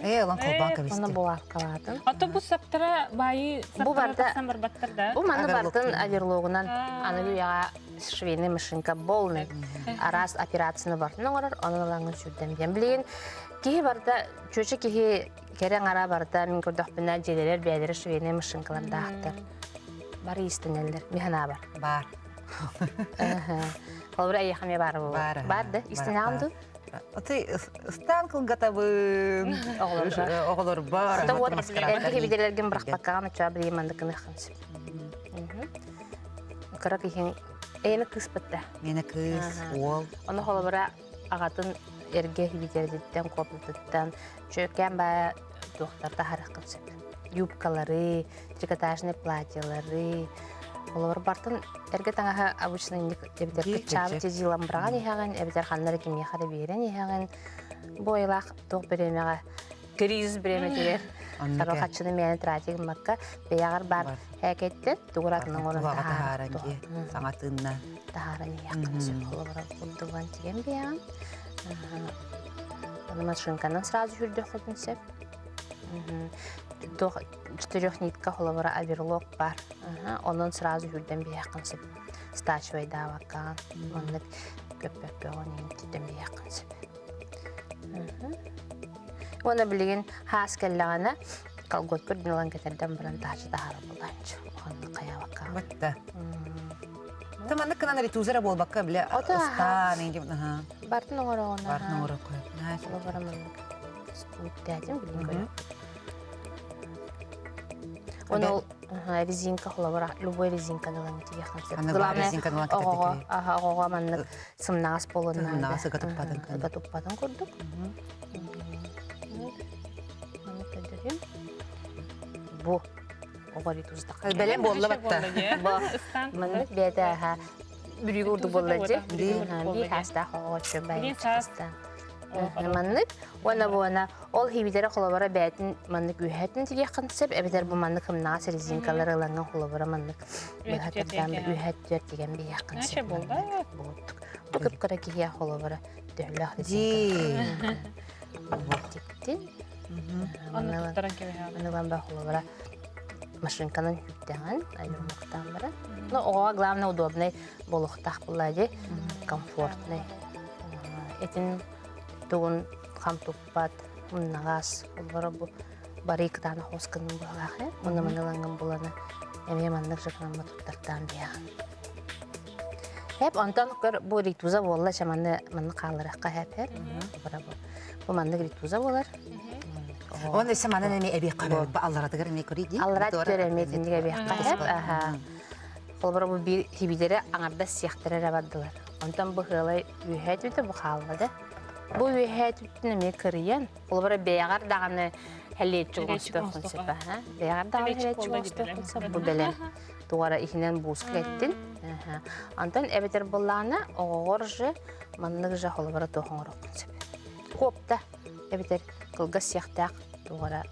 Ээ, ылан холбоон кэбистим. Уонна булавкалаатым. Ото бу саптара баайы Бу барда тахсан барбаттар да. Бу маны бартын оверлогунан аныгы үйэҕэ швейный машинка полный араас операцияны бартын оҥорор, онон ылаҥҥын сүүрдэн биэн. Билигин киһи барда, чүөчэ киһи кэрэ аҥара барда, мин көрдөхпүнэ дьиэлэрэр бэйэлэрэ швейный машинкалардаахтар. Бары иистэнэллэр. Миһана бар. Бар. Холобура эйиэхэ эмиэ баар буолуо. Баар. Баар да? Истинэҕин дуу? Отой ыстаан кылгатабын. Оҕолорбор. Ото вот эргэ виделергин бырахпаккаҕын оччоҕо билигин маннык гыныаххын сөп. Кыра киһиҥ эйэни кыыспыт да. Миэнэ кыыс, уол. Ону холобура аҕатын эргэ виделериттэн, куопутуттан чүөкээн баа. туохтар таһарыаххын сөп. Юбкалары, трикотажный платьелары, олор бартын эргэ таҥаһа обычно инник эбэтэр кыччаабыт тизилан быраҕан иһэҕин, эбэтэр ханна эрэ кимиэхэ эрэ биэрэн иһэҕин. Бу айылаах туох бириэмэҕэ кризис бириэмэтигэр саро хаччыны мээнэ тратить гыммакка бэйэҕэр баар һээкэйттэн тугуратынан оҥорон таһааран саҥа тыынна таһааран иһиэххин сөп холобура курдуган тигэн биэҕин Аны машинканан сразу сүүрдүөххүтүн сөп. Туох четырех нитка холобура оверлок бар. Онон сразу сүүрдэн биһиэххин сөп. Стачивайдаабакка маннык көппөккө онон титтэн биһиэххин сөп. Уонна билигин хаас кэллэҕинэ колготка үрдүн ылан кэтэрдэн баран таһыччы таһаара булаанчы. Онно хайаабакка. Батта. Та маннык гынан ритузера буолбакка биле ыстаан инги аха. Бартын оҥороҕун. Бартын оҥорокко. Олобора маннык скуттаатым билин көрө. Оны резинка холобура любой резинканы ылан тиийэххин сөп. Главное, оҕоҕо, оҕоҕо маннык сымнаҕас буолуон наада. Сымнаҕас ыга туппатын. Ыга туппатын курдук. Маннык көрдөрүм. Бу оҕо ритузда. Бэлэм буолла батта. Бу маннык бэйэтэ бүрүүгү урдук буолла дьэ. Биир хаастаах оҕо чөбай. Маннык уонна буона ол хибитэрэ холобура бээтин маннык үөһэтин тигиэххин сөп эбэтэр бу маннык хымнаҕас резинкалары ылаҥҥын холобура маннык быһа үөһэттүөр тигэн биһиэххин сөп буолтук бу кып-кыра киһиэ холобура төһөлөөх резинка тиктин ылан ба холобура машинканан хүүттэҕин айылмактаан баран ну оҕоҕо главное удобный буолуохтаах буолла дии комфортный этин тугун хам туппат умнаҕас олоро бу барыы кытаанах хос гынным быһалаах ээ уонна маны ылаҥҥын буланы эмиэ маннык жаканамма туттартаан биһэҕин Хэп онтон көр бу ритуза буолла чэ манны манны хаалларыахха хэп хэп бу бу маннык ритуза буолар Он өссө манан эми эбиэххэ алларатыгар эми көрүй дии алларатыгар эми итинник эбиэххэ хэп аха Холобура бу биир хибилэри аҥардас сиэхтэрэ эрэ бардылар. Онтон бу ыалай үөһээ түтэ бу хаалла да. Бу үөһээ түтүн эмиэ кырыйан, холобура бэйэҕэр даҕаны хэлиэччи оҥостуоххун сөп аха. Бэйэҕэр даҕаны хэлиэччи оҥостуоххун сөп бу бэлэм. Тугара иһинэн бууска эттин. Онтон эбэтэр буоллаҕына оҕоҕор же маннык же холобура туох оҥоруоххун сөп. Куопта эбэтэр кылгас сиэхтээх тугара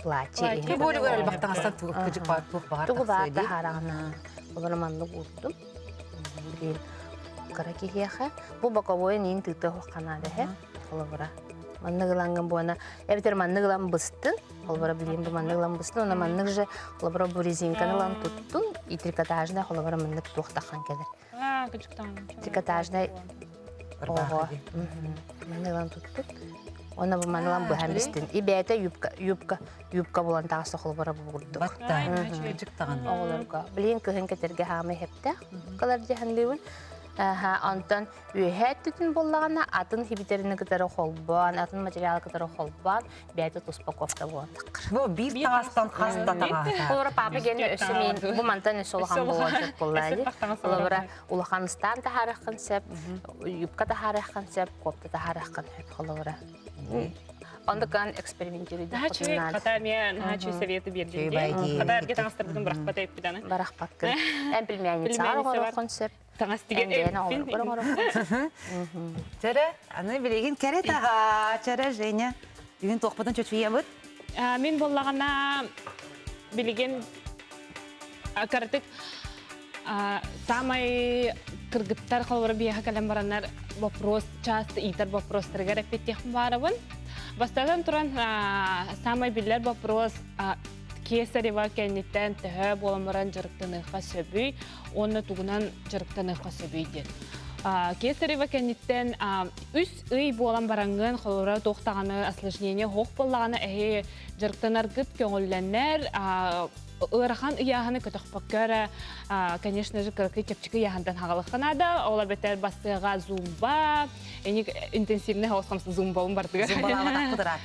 платье Ки буолугар элбэх таҥастан кыдьык баар туох баҕар Тугу баар таһаараҕына олору маннык уурдум. Билин кыра киһиэхэ бу боковой ниин тыыта ханаада эһэ холобура маннык ылаҥҥын буона эбэтэр маннык ылан быстын холобура билин бу маннык ылан быстын уонна маннык же холобура бу резинканы ылан туттун и трикотажная холобура маннык туох таххан кэлэр Трикотажнай оҕо. Маны ылан туттут. Уонна бу маны ылан быһан бистин. И бэйэтэ юбка, юбка, юбка булан таҕыста холобура бу курдук. Оҕолорго. Билигин кыһын кэтэргэ хаамай хэптээх. Кылар дьаһанлыыбын. Онтон үөһээ өттүтүн буоллаҕына атын хибитерини кытары холбоон, атын материалы кытары холбоон бэйэтэ туспа кофта буолан таххар. Бу биир таҥастан хас да таҥаһа. Олора папа гене өссө мин бу мантан өссө улахан буолуон сөп буолла дии. Олора улахан ыстаан таһаарыаххын сөп, юбка таһаарыаххын сөп, кофта таһаарыаххын сөп холобура. Ондукан экспериментируй Наһаа хата эмиэ наһаа үчүгэй советы биэрдин дии. Хата эргэ таҥастарбытын бырахпат эппит аны. Барахпаккын. Эн племянницаҕар оҥоруоххун сөп. Таҥас тигэн Чэрэ, аны билигин кэрэ таҕа, чэрэ Женя. Бүгүн туохпутун чочуйабыт? Мин буоллаҕына билигин кыратык самай кыргыттар холобура биэхэ кэлэн бараннар вопрос часто ыйтар вопростарыгар эппиттиэхпин баарабын. Бастатан туран самай биллэр вопрос кесарева кэнниттэн төһө буолан баран дьарыктаныахха сөбүй уонна тугунан дьарыктаныахха сөбүй диэн. Кесарева кэнниттэн үс ый буолан бараҥҥын холобура туох даҕаны осложнение суох буоллаҕына эһи дьарыктанаргыт көҥүллэнэр ыарахан ыйааһыны көтөхпөккө эрэ конечно же кыракый чэпчэки ыйааһынтан хаҕалыахха наада ол эбэтэр бассыаҕа зумба эник интенсивный хаос зумбабын бардыгар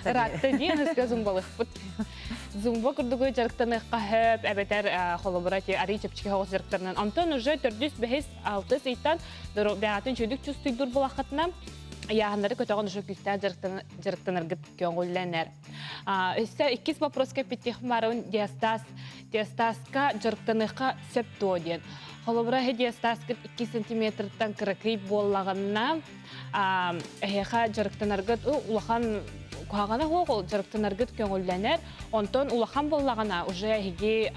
ыраатта диэн өскө зумбалыахпыт Зумба курдугу дьарыктаныахха сөп, эбэтэр холобура ти арый чэпчэки соҕус дьарыктарынан. Онтон уже төрдүс, бэһис, алтыс ыйтан бэҕэтин чөдүк чувствуйдуур булаххытына, Ыйааһыннары көтөҕөн уже күүстээх дьарыктанаргыт көҥүллэнэр. Өссө иккис вопроска эппиттиэх баарыбын диастаз. Диастазка дьарыктаныахха сөп дуо диэн. Холобура, диастазкыт 2 сантиметртан кыракый буоллаҕына, эһиэхэ дьарыктанаргыт улахан куһаҕана суох ол дьарыктанаргыт көҥүллэнэр. Онтон улахан буоллаҕына уже эһиги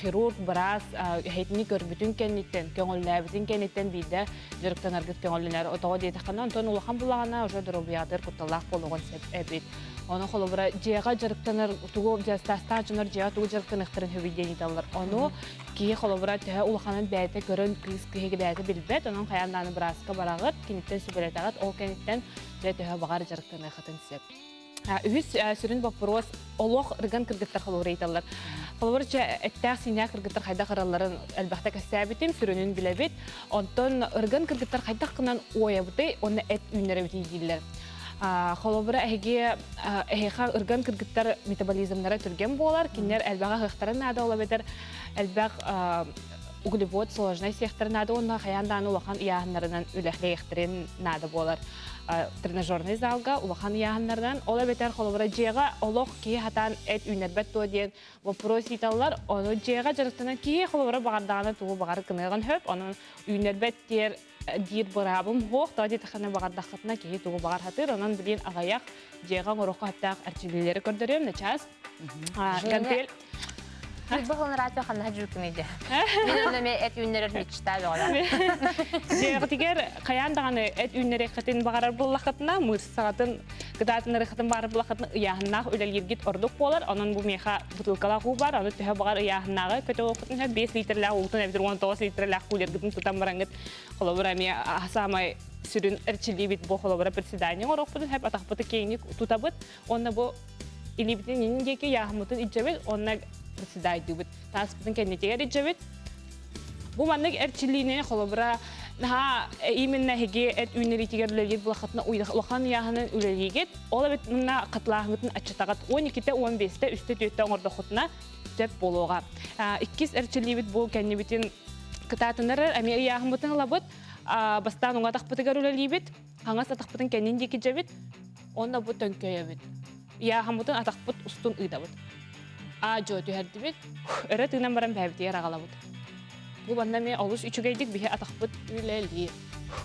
хирург, быраас эһитини көрбүтүн кэнниттэн, көҥүллээбитин кэнниттэн биирдэ дьарыктанаргыт көҥүллэнэр. Тоҕо диэтэххинэ, онтон улахан буоллаҕына уже доруобуйаҕытыгар кутталлаах буолуоҕун сөп эбит. Ону холобура дьиэҕэ дьарыктанар тугу дьарыктаастаах дьоннор дьиэҕэ тугу дьарыктаныахтарын сөбүй диэн ыйыталлар. Ону киһи холобура төһө улаханын бэйэтэ көрөн кыыс киһи бэйэтэ билбэт, онон хайаан даҕаны бырааска бараҕыт, киниттэн сүбэлэтэҕит, ол кэнниттэн дьэ төһө баҕар дьарыктаныаххытын сөп. Үһүс сүрүн боппуруос олох ырган кыргыттар холобура ыйыталлар. Холобур, чэ, эттээх-сииннээх кыргыттар хайдах ыралларын элбэхтэ кэпсээбитим, сүрүнүн билэбит. Онтон ырган кыргыттар хайдах гынан уойабытый уонна эт үүннэрэбитий дииллэр. Холобура, эһиги эһиэхэ ырган кыргыттар метаболизмнара түргэн буолар, кинилэр элбэх аһыахтарын наада, ол эбэтэр элбэх углевод сложнай сиэхтэрин наада уонна хайаан даҕаны улахан ыйааһыннарынан үлэһиэхтэрин наада буолар. Тренажерный залга улахан ыйааһыннарынан, ол эбэтэр холобура дьиэҕэ олох киһи хатаан эт үүннэрбэт дуо диэн вопрос ыыталлар. Ону дьиэҕэ дьарыктанан киһи холобура баҕардаҕына тугу баҕар гыныаҕын сөп, онон үүннэрбэт диэр диир быраабым суох. Тоҕо диэтэххинэ баҕардаххытына киһи тугу баҕар сатыыр. Онон билигин аҕыйах дьиэҕэ оҥоруохха сөптөөх эрчиллиилэри көрдөрүөм. Начаас. Гантель. Бу хонораатыа ханна дьүүкүнүй дэ. Мин онно эмиэ эт үүннэрэр мечта бөҕөлөөх. Дьиэҕитигэр хайаан даҕаны эт үүннэриэххитин баҕарар буоллаххытына, мыырсаҕытын кытаатыннарыаххытын баҕарар буоллаххытына ыйааһыннаах үлэлииргит ордук буолар. Онон бу миэхэ бутылкалаах уу баар, ону төһө баҕар ыйааһыннааҕы көтөҕүөххүтүн сөп. 5 литрэлээх уутун эбэтэр 19 литрэлээх кулергытын тутан бараҥҥыт холобура эмиэ саамай сүрүн эрчиллиибит бу холобура приседание оҥоруохпутун сөп атахпыты киэҥник тутабыт уонна бу илиибитин иннин диэки ыйааһыммытын илдьэбит уонна приседайдыыбыт тааспытын кэннитигэр илдьэбит бу маннык эрчиллиини холобура наһаа именно эһиги эт үүннэриитигэр үлэлиир булаххытына улахан ыйааһынын үлэлиигит ол эбит мына хатылааһыҥҥытын аччатаҕыт 12-те 15-те үстэ түөртэ оҥордоххутуна сөп буолуоҕа. Иккис эрчиллиибит бу кэннибитин кытаатыннарар эмиэ ыйааһыммытын ылабыт. Бастаан уҥа атахпытыгар үлэлиибит, хаҥас атахпытын кэннин диэки дьэбит, уонна бу төҥкөйөбүт. Ыйааһыммытын атахпыт устун ыытабыт. Аа-дьуо түһэрдибит, өрө тыынан баран бэйэбитигэр аҕалабыт. Бу манна эмиэ олус үчүгэйдик биһи атахпыт үлэлиир.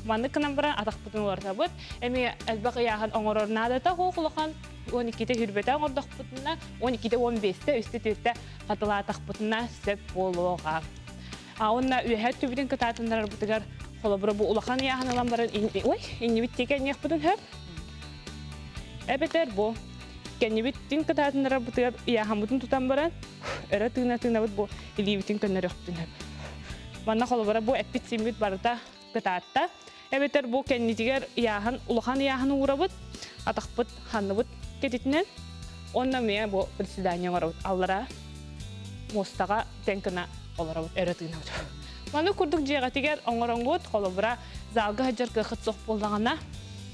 Маннык гынан баран атахпытын уларытабыт. Эмиэ элбэх ыйааһын оҥорор наадата суох улахан. 12-те хүрбэтэ оҥордохпутуна, 12-те 15-те, үстэ түөртэ хатылаатахпытына сөп буолуоҕа. А уонна үөһээ өттүбүтүн кытаатыннарарбытыгар холобура бу улахан ыйааһын ылан баран ой, иннибит диэки анньыахпытын сөп. Эбэтэр бу кэннибит кытаатыннарарбытыгар ыйааһыммытын тутан баран өрө тыына-тыынабыт бу илиибитин көннөрүөхпүтүн сөп. Манна холобура бу эппит-сииммит барыта кытаатта. Эбэтэр бу кэннитигэр ыйааһын, улахан ыйааһын уурабыт, атахпыт ханныбыт кэтитинэн. Уонна эмиэ бу приседание оҥоробут. Аллара муостаҕа тэҥ гына олоробут, өрө тыынабыт. Маны курдук дьиэҕитигэр оҥороҥҥут, холобура, залга сылдьар кыаххыт суох буоллаҕына,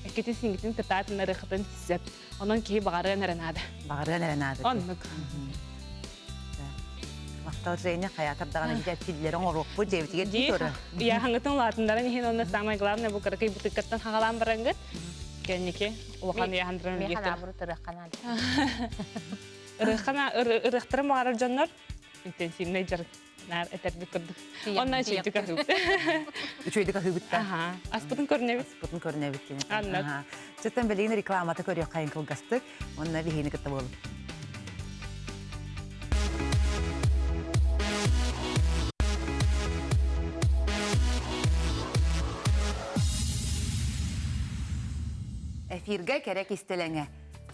эккитин-сиҥҥитин кытаатыннарыаххытын сөп. Онон киһи баҕарыан эрэ наада. Баҕарыан эрэ наада. Оннук. Махтал Женя хайаатар даҕаны дьэ оҥоруохпут дьиэбитигэр дии көрө. Ыйааһыҥҥытын улаатыннаран иһин онно самое главное бу кыракый бытыккаттан хаҕалаан бараҥгыт кэнники улахан ыйааһындыран Миэхэ наоборот ырыахха наада. Ырыахха ырыахтарын баҕарар дьоннор интенсивнэй дьарык наар этэрбит курдук. Онно үчүгэйдик аһыыбыт. Үчүгэйдик аһыыбыт да. Аха. Аспытын көрүнэбит. Аспытын көрүнэбит диэн. Аннык. Чөттөн билигин рекламата көрүөххэйин кылгастык. Онно биһиини кытта буолун. Эфиргэ кэрэ кистэлэҥэ.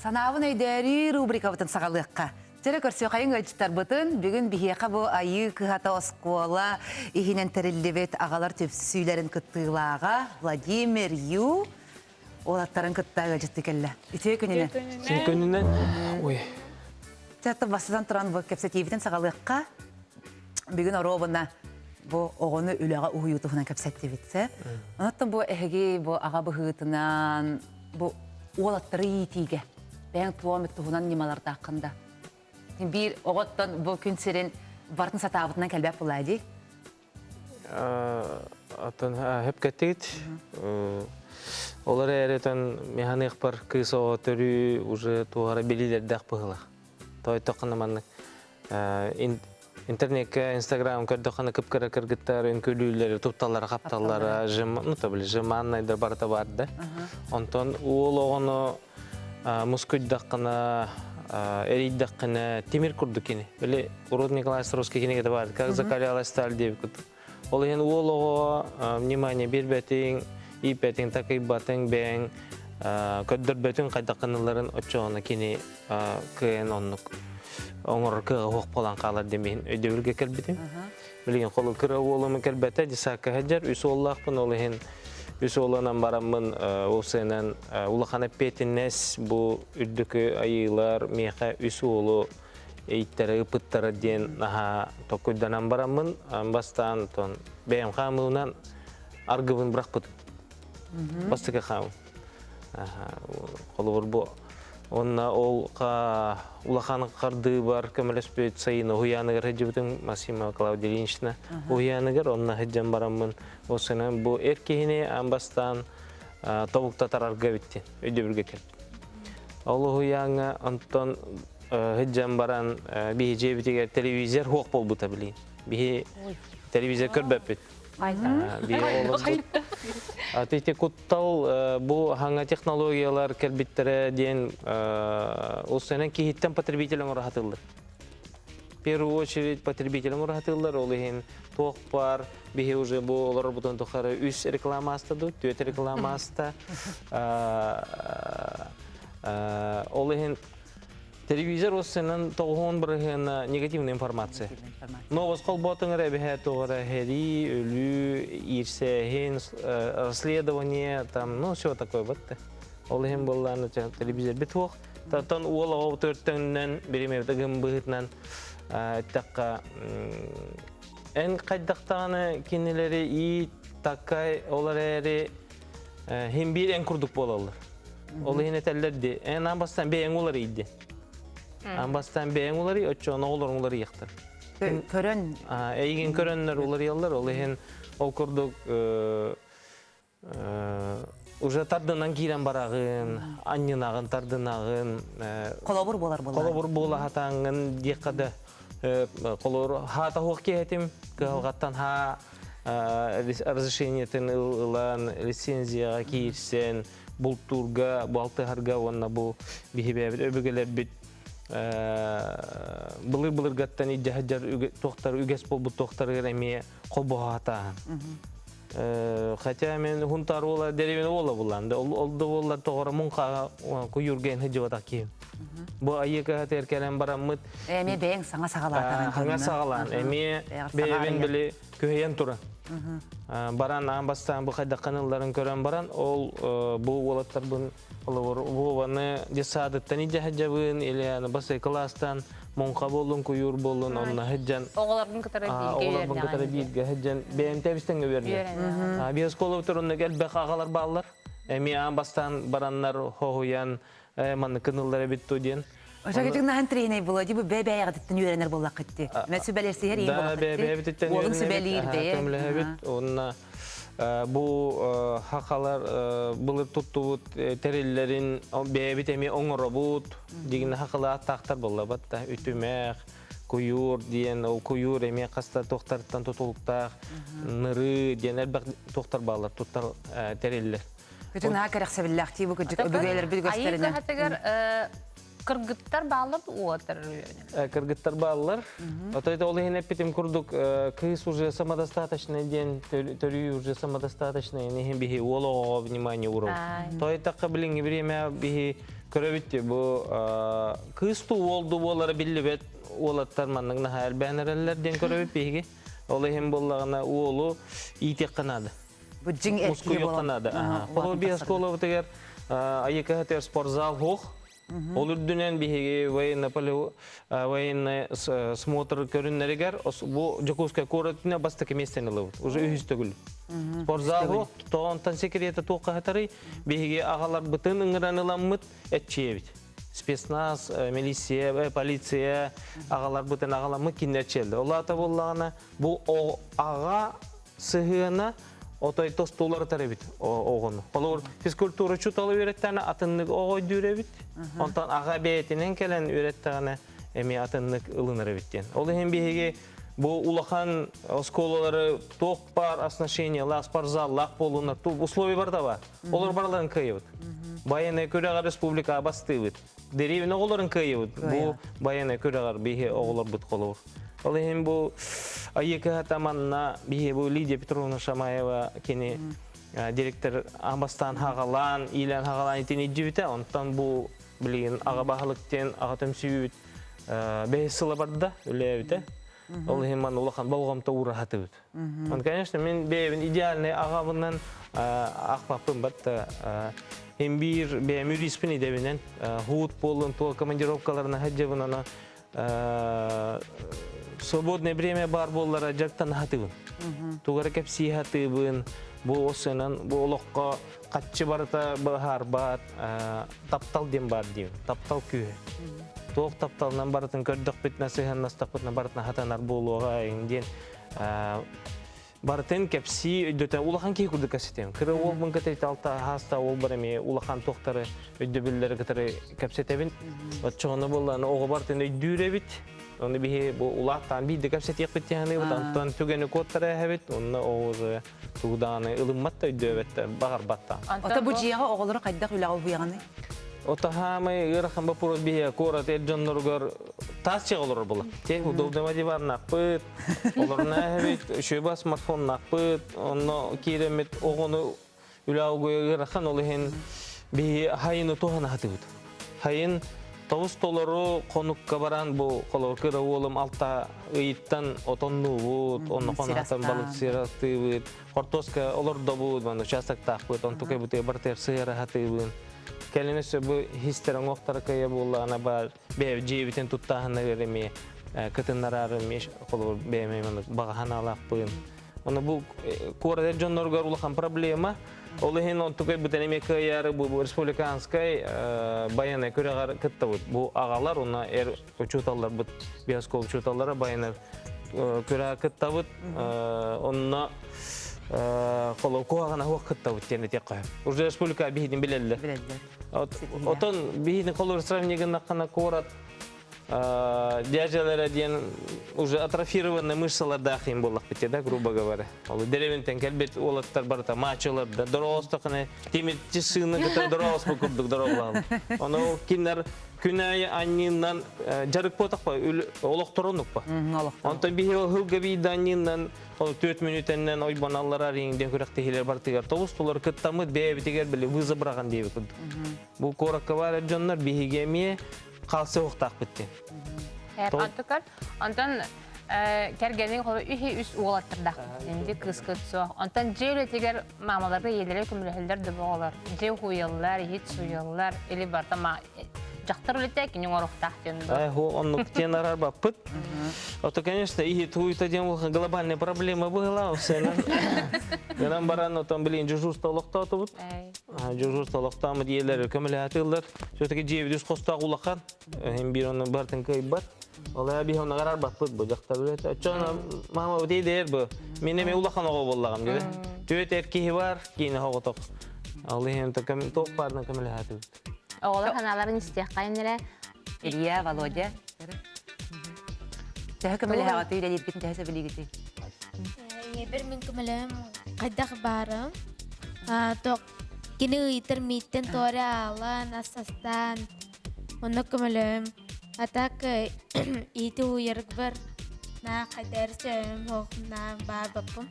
Санаабын өйдөөрүү рубрикабытын саҕалыахха. Чэрэ көрсүөхайыҥ ыалдьыттарбытын бүгүн биһиэхэ бу Айыы кыһата оскуола иһинэн тэриллибит аҕалар түмсүүлэрин кыттыылааҕа Владимир Ю уолаттарын кытта ыалдьыттыы кэллэ. Үтүө күнүнэн. Үтүө күнүнэн. Ой. Чэ, бастатан туран бу кэпсэтиибитин саҕалыахха. Бүгүн оруобуна бу оҕону үлэҕэ уһуйуу туһунан кэпсэттибит. Онон бу эһиги бу аҕа быһыытынан бу уолаттары иитиигэ бэйэҥ туом туһунан ньымалардааххын да биир оҕоттон бу күн сирин бартын сатаабытынан кэлбэт буолаа дии Атын хөп кэттигит. Ол эрээри механыахпар кыыс оҕо төрүү уже туохара билиилэрдээх быһыылаах. Тойтоххуна маннык интернекке, инстаграм көрдөххүнэ кып-кыра кыргыттар үҥкүүлүүллэри тутталлара, хапталлара, ну, то били жеманнайдар барыта бар да. Онтон уол оҕону мускуйдаххына, эрийдэххинэ тимир курдук кини. Били урут Николай Островский кинигэтэ бар, как закалялась сталь диэбит курдук. Ол иһин уол оҕоҕо внимание биэрбэтиҥ, ииппэтиҥ, такыйбатыҥ, бэйэҥ көрдөрбөтүҥ хайдах гыналларын оччоҕуна кини кыайан оннук оҥорор кыаҕа суох буолан хаалар диэн иһин өйдөбүлгэ кэлбитим. Билигин холу кыра уолум кэлбэтэ, десакка сылдьар, үс уоллаахпын, ол иһин үс уоланан бараммын ол сыанан улахан эппиэтинэс бу үрдүкү айыылар миэхэ үс уолу ииттэрэ ыппыттара диэн наһаа токуйданан бараммын бастаан тон бэйэм хаамыынан аргыбын бырахпытым. Бастакы хаамым. Холобур бу Онна ол улахан хардыыбар көмөлөспүт сайын уһуйааныгар сылдьыбытым Максима Клавдия Ильинична уһуйааныгар онно сылдьан бараммын ол сынан бу эр киһини аан бастаан тобуктатарарга эбиттин өйдөбүлгэ кэлбит. Ол уһуйааҥҥа онтон сылдьан баран биһи дьиэбитигэр телевизор суох буолбута билигин. Биһи телевизор көрбөппүт. Ити куттал бу хаҥа технологиялар кэлбиттэрэ диэн ол киһиттэн потребитель оҥоро сатыыллар. В первую очередь потребитель оҥоро сатыыллар, ол иһин туох бар биһи уже бу олорорбутун тухары үс реклама аста ду, түөрт реклама аста. Ол иһин Телевизор уоссанан тоҕуһуон бырыһыана негативная информация. Новость холботуҥ эрэ эбэһэ туох эрэ сэрии, өлүү, иирсээһин, расследование, там, ну, все такое вот. Ол иһин буоллаан телевизор бит суох. Таттан уол оҕо төртөҥнөн биримэбит ыгым быһыытынан эттэххэ эн хайдахтаҕына кинилэри иит такай ол эрээри Хин биир эн курдук буолаллар. Ол иһин этэллэр ди, эн аан бастаан бэйэҥ уларый ди. Аан бастаан бэйэҥ уларый, оччоҕуна оҕолоруҥ уларыйыахтар. Көрөн. Эйигин көрөннөр уларыйаллар, ол иһин ол курдук уже тардынан киирэн бараҕын, анньынаҕын, тардынаҕын. Холобур буолар буолар. Холобур буола хатааҥҥын диэххэ да холобур хаата хуох киһитим кыһалҕаттан хаа разрешениетын ылан лицензияҕа киирсэн бултуурга балтыһарга уонна бу биһибээбит өбүгэлэрбит былыр былыргаттан илдьэ сылдьар туохтар үгэс буолбут туохтарыгар эмиэ холбоһо Хотя мен хунтар уола деревина уола буллан да ол да буоллар тоҕоро муҥхаҕа куйуурга сылдьыбатах киһим. Бу айыка кэлэн бараммыт Эмиэ бэйэҥ саҥа саҕалаатаҕын. Саҥа саҕалаан эмиэ бэйэбин били күһэйэн туран. Баран аан бастаан бу хайдаххан ылларын көрөн баран ол бу уолаттарбын олобор Вованы детсадыттан илдьэ сылдьабын или басай кылаастан муҥха буоллун куйуур буоллун онно сылдьан оҕолорбун кытары бииргэ оҕолорбун кытары бииргэ сылдьан бэйэм тэбистэн үөрэнэ. Биосколобутар онно элбэх аҕалар бааллар. Эмиэ аан бастаан бараннар хоһуйан манныкын ыллар эбит ту диэн. Ошо наһан тренер була ди бу бэ бэйэҕититтэн үөрэнэр буоллаххытти. Мэ сүбэлэрсиһэр иин Да, бэйэбититтэн Уолуҥ сүбэлиир бэйэ. Көмөлөһөбүт. Онна бу хахалар былыр туттубут тэриллэрин бэйэбит эмиэ оҥоробут. Дигин хахала аттаахтар буоллабат да үтүмэх, куйуур диэн ол куйуур эмиэ хаста туохтарыттан тутулуктаах нырыы диэн элбэх туохтар бааллар туттар тэриллэр. Күтүн аа кэрэхсэбиллээх бу кырдьык өбүгэлэрбит үгэстэринэн. Айыы кыргыттар бааллар уотар Кыргыттар бааллар. Ото ол иһин эппитим курдук кыыс уже самодостаточный диэн төрүү уже самодостаточный иһин биһи уол оҕоҕо внимание уурабыт. Тойтаққа билиҥҥи время биһи көрөбүт бу кыыс ту уол ду буолара биллибэт уолаттар маннык наһаа элбээн эрэллэр диэн көрөбүт биһиги. Ол иһин буоллаҕына уолу иитиэххэ наада. Бу дьиҥ эр киһи Мускуйуохха наада. Холобур биһи оскуолабытыгар Айыкаһытыгар спортзал суох. Ол үрдүнэн биһиги военный смотр көрүннэригэр бу Дьокуускай куорат бастакы миэстэни ылабыт. Уже үһүс төгүл. Спортзал суох, тоҕонтон секрета туохха хатарый? Биһиги аҕаларбытын ыҥыран ыламмыт этчиэбит. Спецназ, милиция, полиция аҕаларбытын аҕаламмыт кинилэр чиэллэр. Ол аата буоллаҕына бу аҕа сыһыана. отой тостууларытар эбит оҕону. Холобур, физкультура учуутала үөрэттэҕинэ атыннык оҕо өйдүүр эбит. Онтон аҕа бэйэтинэн кэлэн үөрэттэҕинэ эмиэ атыннык ылынар эбит диэн. Ол иһин биһиги бу улахан оскуолалары туох баар оснащениелаах, спортзаллаах буолунар, условия барыта бар. Олор барыларын кыайыбыт. Байыаннай күрэҕэр республика бастыыбыт. Дэриэбинэ оҕолорун кыайыбыт. Бу байыаннай күрэҕэр биһи оҕолорбут холобур. Ол иһин бу Айыыкыһата манна биһи бу Лидия Петровна Шамаева кини директор бастаан хаҕалаан, иилээн хаҕалаан итини илдьибитэ. Онтон бу билигин аҕа баһылык диэн аҕа түмсүүбүт бэһис сыла барда үлээбитэ. Ол иһин манна улахан болҕомто уураһатыбыт. Он, конечно, мин бэйэбин идеальный аҕабынан аахпаппын батта им биир бэйэм юриспин идэбинэн хуут буоллун туо командировкаларына сылдьабын ана свободное время бар буоллара дьарыктана хатыбын. Тугара кэпсии хатыбын, бу осынан, бу олоххо хаччы барыта быһаарбат, таптал диэн бар диим, таптал күүһэ. Туох тапталынан барытын көрдөхпүтүнэ, сыһыаннастахпытына барытына хатанар буолуоҕа диэн барытын кэпсии өйдөтө улахан киһи курдук кэпсэтиэм. Кыра уолбун кытары алта хааста уол бар эмиэ улахан туохтары өйдөбүллэри кытары кэпсэтэбин. Оччоҕуна буоллаҕына оҕо барытын өйдүүр эбит. Оны биһи бу улааттаан биирдэ кэпсэтиэхпит диэханыыбыт. Онтон түгэни куоттара эһэбит. Онно оҕо тугу даҕаны ылыммат да өйдөөбөт да баҕарбат да. Ото бу дьиэҕэ оҕолору хайдах үлэҕэ уһуйаҕыный? Ото хаамай ыарахан боппуруос биһиэ куорат эр дьонноругар таас дьиэҕэ олорор буолла. Те удобный диваннаахпыт, олорно эбит, үчүгэй смартфоннаахпыт, онно киирэммит оҕону үлэ угуйа ыарахан, ол иһин биһи хайыны туһана хатыбыт. Хайын тобус толору хонукка баран бу холобур кыра уолум алта ыйыттан отоннуубут, онно хонатан балык сырастыыбыт, хортуоска олордобут, манна участоктаахпыт, онтукай бутуя бартыар сыһыара хатыыбын. Кэлин өссө бу хистер оҥуохтара кыйа буоллаҕына баар бэйэ дьиэбитин туттааһыныгар эмиэ кытыннараар эмиэ холобур бэйэм баҕа санаалаахпын. Ону бу куорат дьонноругар улахан проблема. Ол иһин онтукай бутан эмиэ кыайаары бу республиканскай байыаннай күрэҕэр кыттабыт. Бу аҕалар уонна эр учууталларбыт, биоскол учууталлара байыаннай күрэҕэ кыттабыт. Онно холобур куһаҕана суох кыттабыт диэн этиэххэ. Уже республика биһитин билэллэр. Билэллэр. Отон биһитин холобур сравнение гыннаххына куорат дядялара диэн уже атрофированный мышцалардаах им буоллахпыт да, грубо говоря. Ол деревентен кэлбит уолаттар барыта мачолар да дороостохына тимирчи сыыны кытары дороос бу курдук дороолаал. Ону кинилэр күн аайы анньыынан дьарык буотахпа олохторонукпа. Онтон биһи хылга биирдэ анньыынан ол 4 мүнүүтэннэн ойбоналлар арыйын диэн күрэхтэһиилэр бартыгар тобус тулар кыттаммыт бэйэбитигэр били вызов быраҕан диэбит курдук. Бу куоракка баар дьоннор биһиги эмиэ хаалса уохтаахпыт диэн. Антыкар, онтон кэргэниҥ холо үһү үс уолаттардаах инди кыыс суох. Онтон дьиэ үлэтигэр маамаларга ийэлэрэ көмөлөһөллөр да оҕолор. Дьиэ уһуйаллар, иһит суйаллар, или барыта дьахтар үлэтэ кини оҥоруохтаах диэн Ай, оннук диэн арарбаппыт. Ото, конечно, иһит уйта диэн глобальная проблема была, Гынан баран, отон, блин, дежурство олохтоотубут. Дежурство олохтоомут ийэлэр көмөлөһөтүллэр. Все-таки дьиэбит үс хостоох улахан. Эһим биир онно бартын кыайбат. Ол биир онно арарбаппыт бу дьахтар үлэтэ. Оччоҕуна мама бу дейдер бу. Мин эми улахан оҕо буоллаҕым диде. Түөт эр киһи бар, киинэ оҕотох. Ол иһин туох баарынан көмөлөһөтүбүт. Оҕолор санааларын истиэххэйин эрэ. Илья, Володя. Төһө көмөлөһөҕүтүй, үлэлииргитин төһө сөбүлүүгүтүй? Ийэбэр мин көмөлөһөм хайдах баарым. Тоқ кини ыйытар мииттэн туора аалан, ас астаан, онно көмөлөһөм. А так иити уйаргбар на хайдар сөм хоох на баар баппым.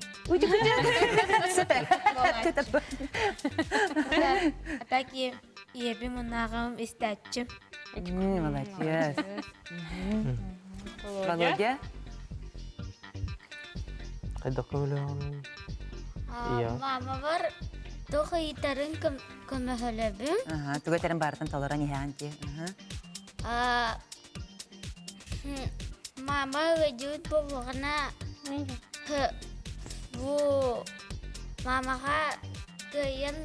Супер. А так ийэбим унааҕым истээччим. Молодец. Володя? Хайдах көмөлөһөҕүн? Мамабар туох ыйытарын көмөһөлөбүм. Тугу этэрин барытын толорон иһэҕин дии. Мама ыалдьыбыт буоллаҕына бу мамаҕа кыайан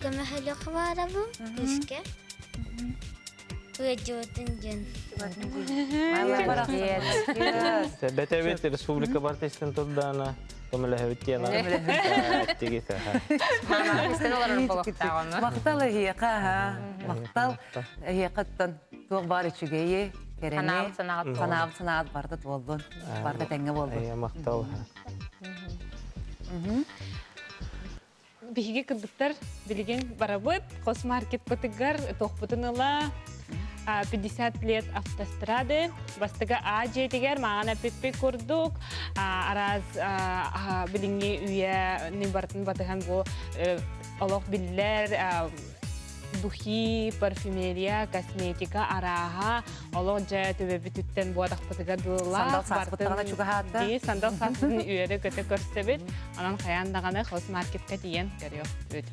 көмөһөлүөх баарабын күүскэ. Ыалдьыбытын диэн. Молодец. Бэтэбит республика партиясын турдаана. Көмөлөһөбүт диэн тигит. Истэн олорор буолуохтаах ону. Махтал эһиэхэ, махтал эһиэхэттэн туох баар үчүгэйи, кэрэни, Санаабыт санаҕыт санаабыт санаат барыта туоллун, барыта тэҥҥэ буоллун. Махтал. Биһиги кыргыттар билигин барабыт хос маркетпытыгар туохпутун ыла 50 лет автострады бастакы А дьиэтигэр мааҕын эппиппит курдук араас билиҥҥи үйэни барытын батыһан бу олох биллэр духи, парфюмерия, косметика арааһа олох дьэ төбөбүтүттэн буотахпытыгар дылылаах Сандал сааспыттаҕына чугаһаата. Дии, сандал сааспытын үөрэ-көтө көрсөбүт. Онон хайаан даҕаны хос маркетка тиийэн көрүөхпүт.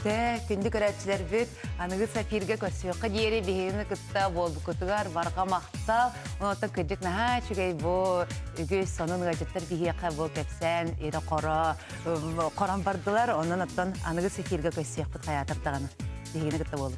Тэ, күндү көрөөччүлэрбит, аныгы Сафирга көрсүөххэ диэри биһигини кытта буолбуккутугар барҕа махтал. Онуоттан кырдьык наһаа үчүгэй бу үгүс сонун ыалдьыттар биһиэхэ бу кэпсээн ирэ-хоро хорон бардылар. Онон оттон аныгы Сафирга көрсүөхпүт хайаатар даҕаны. Биһигини кытта буолуҥ.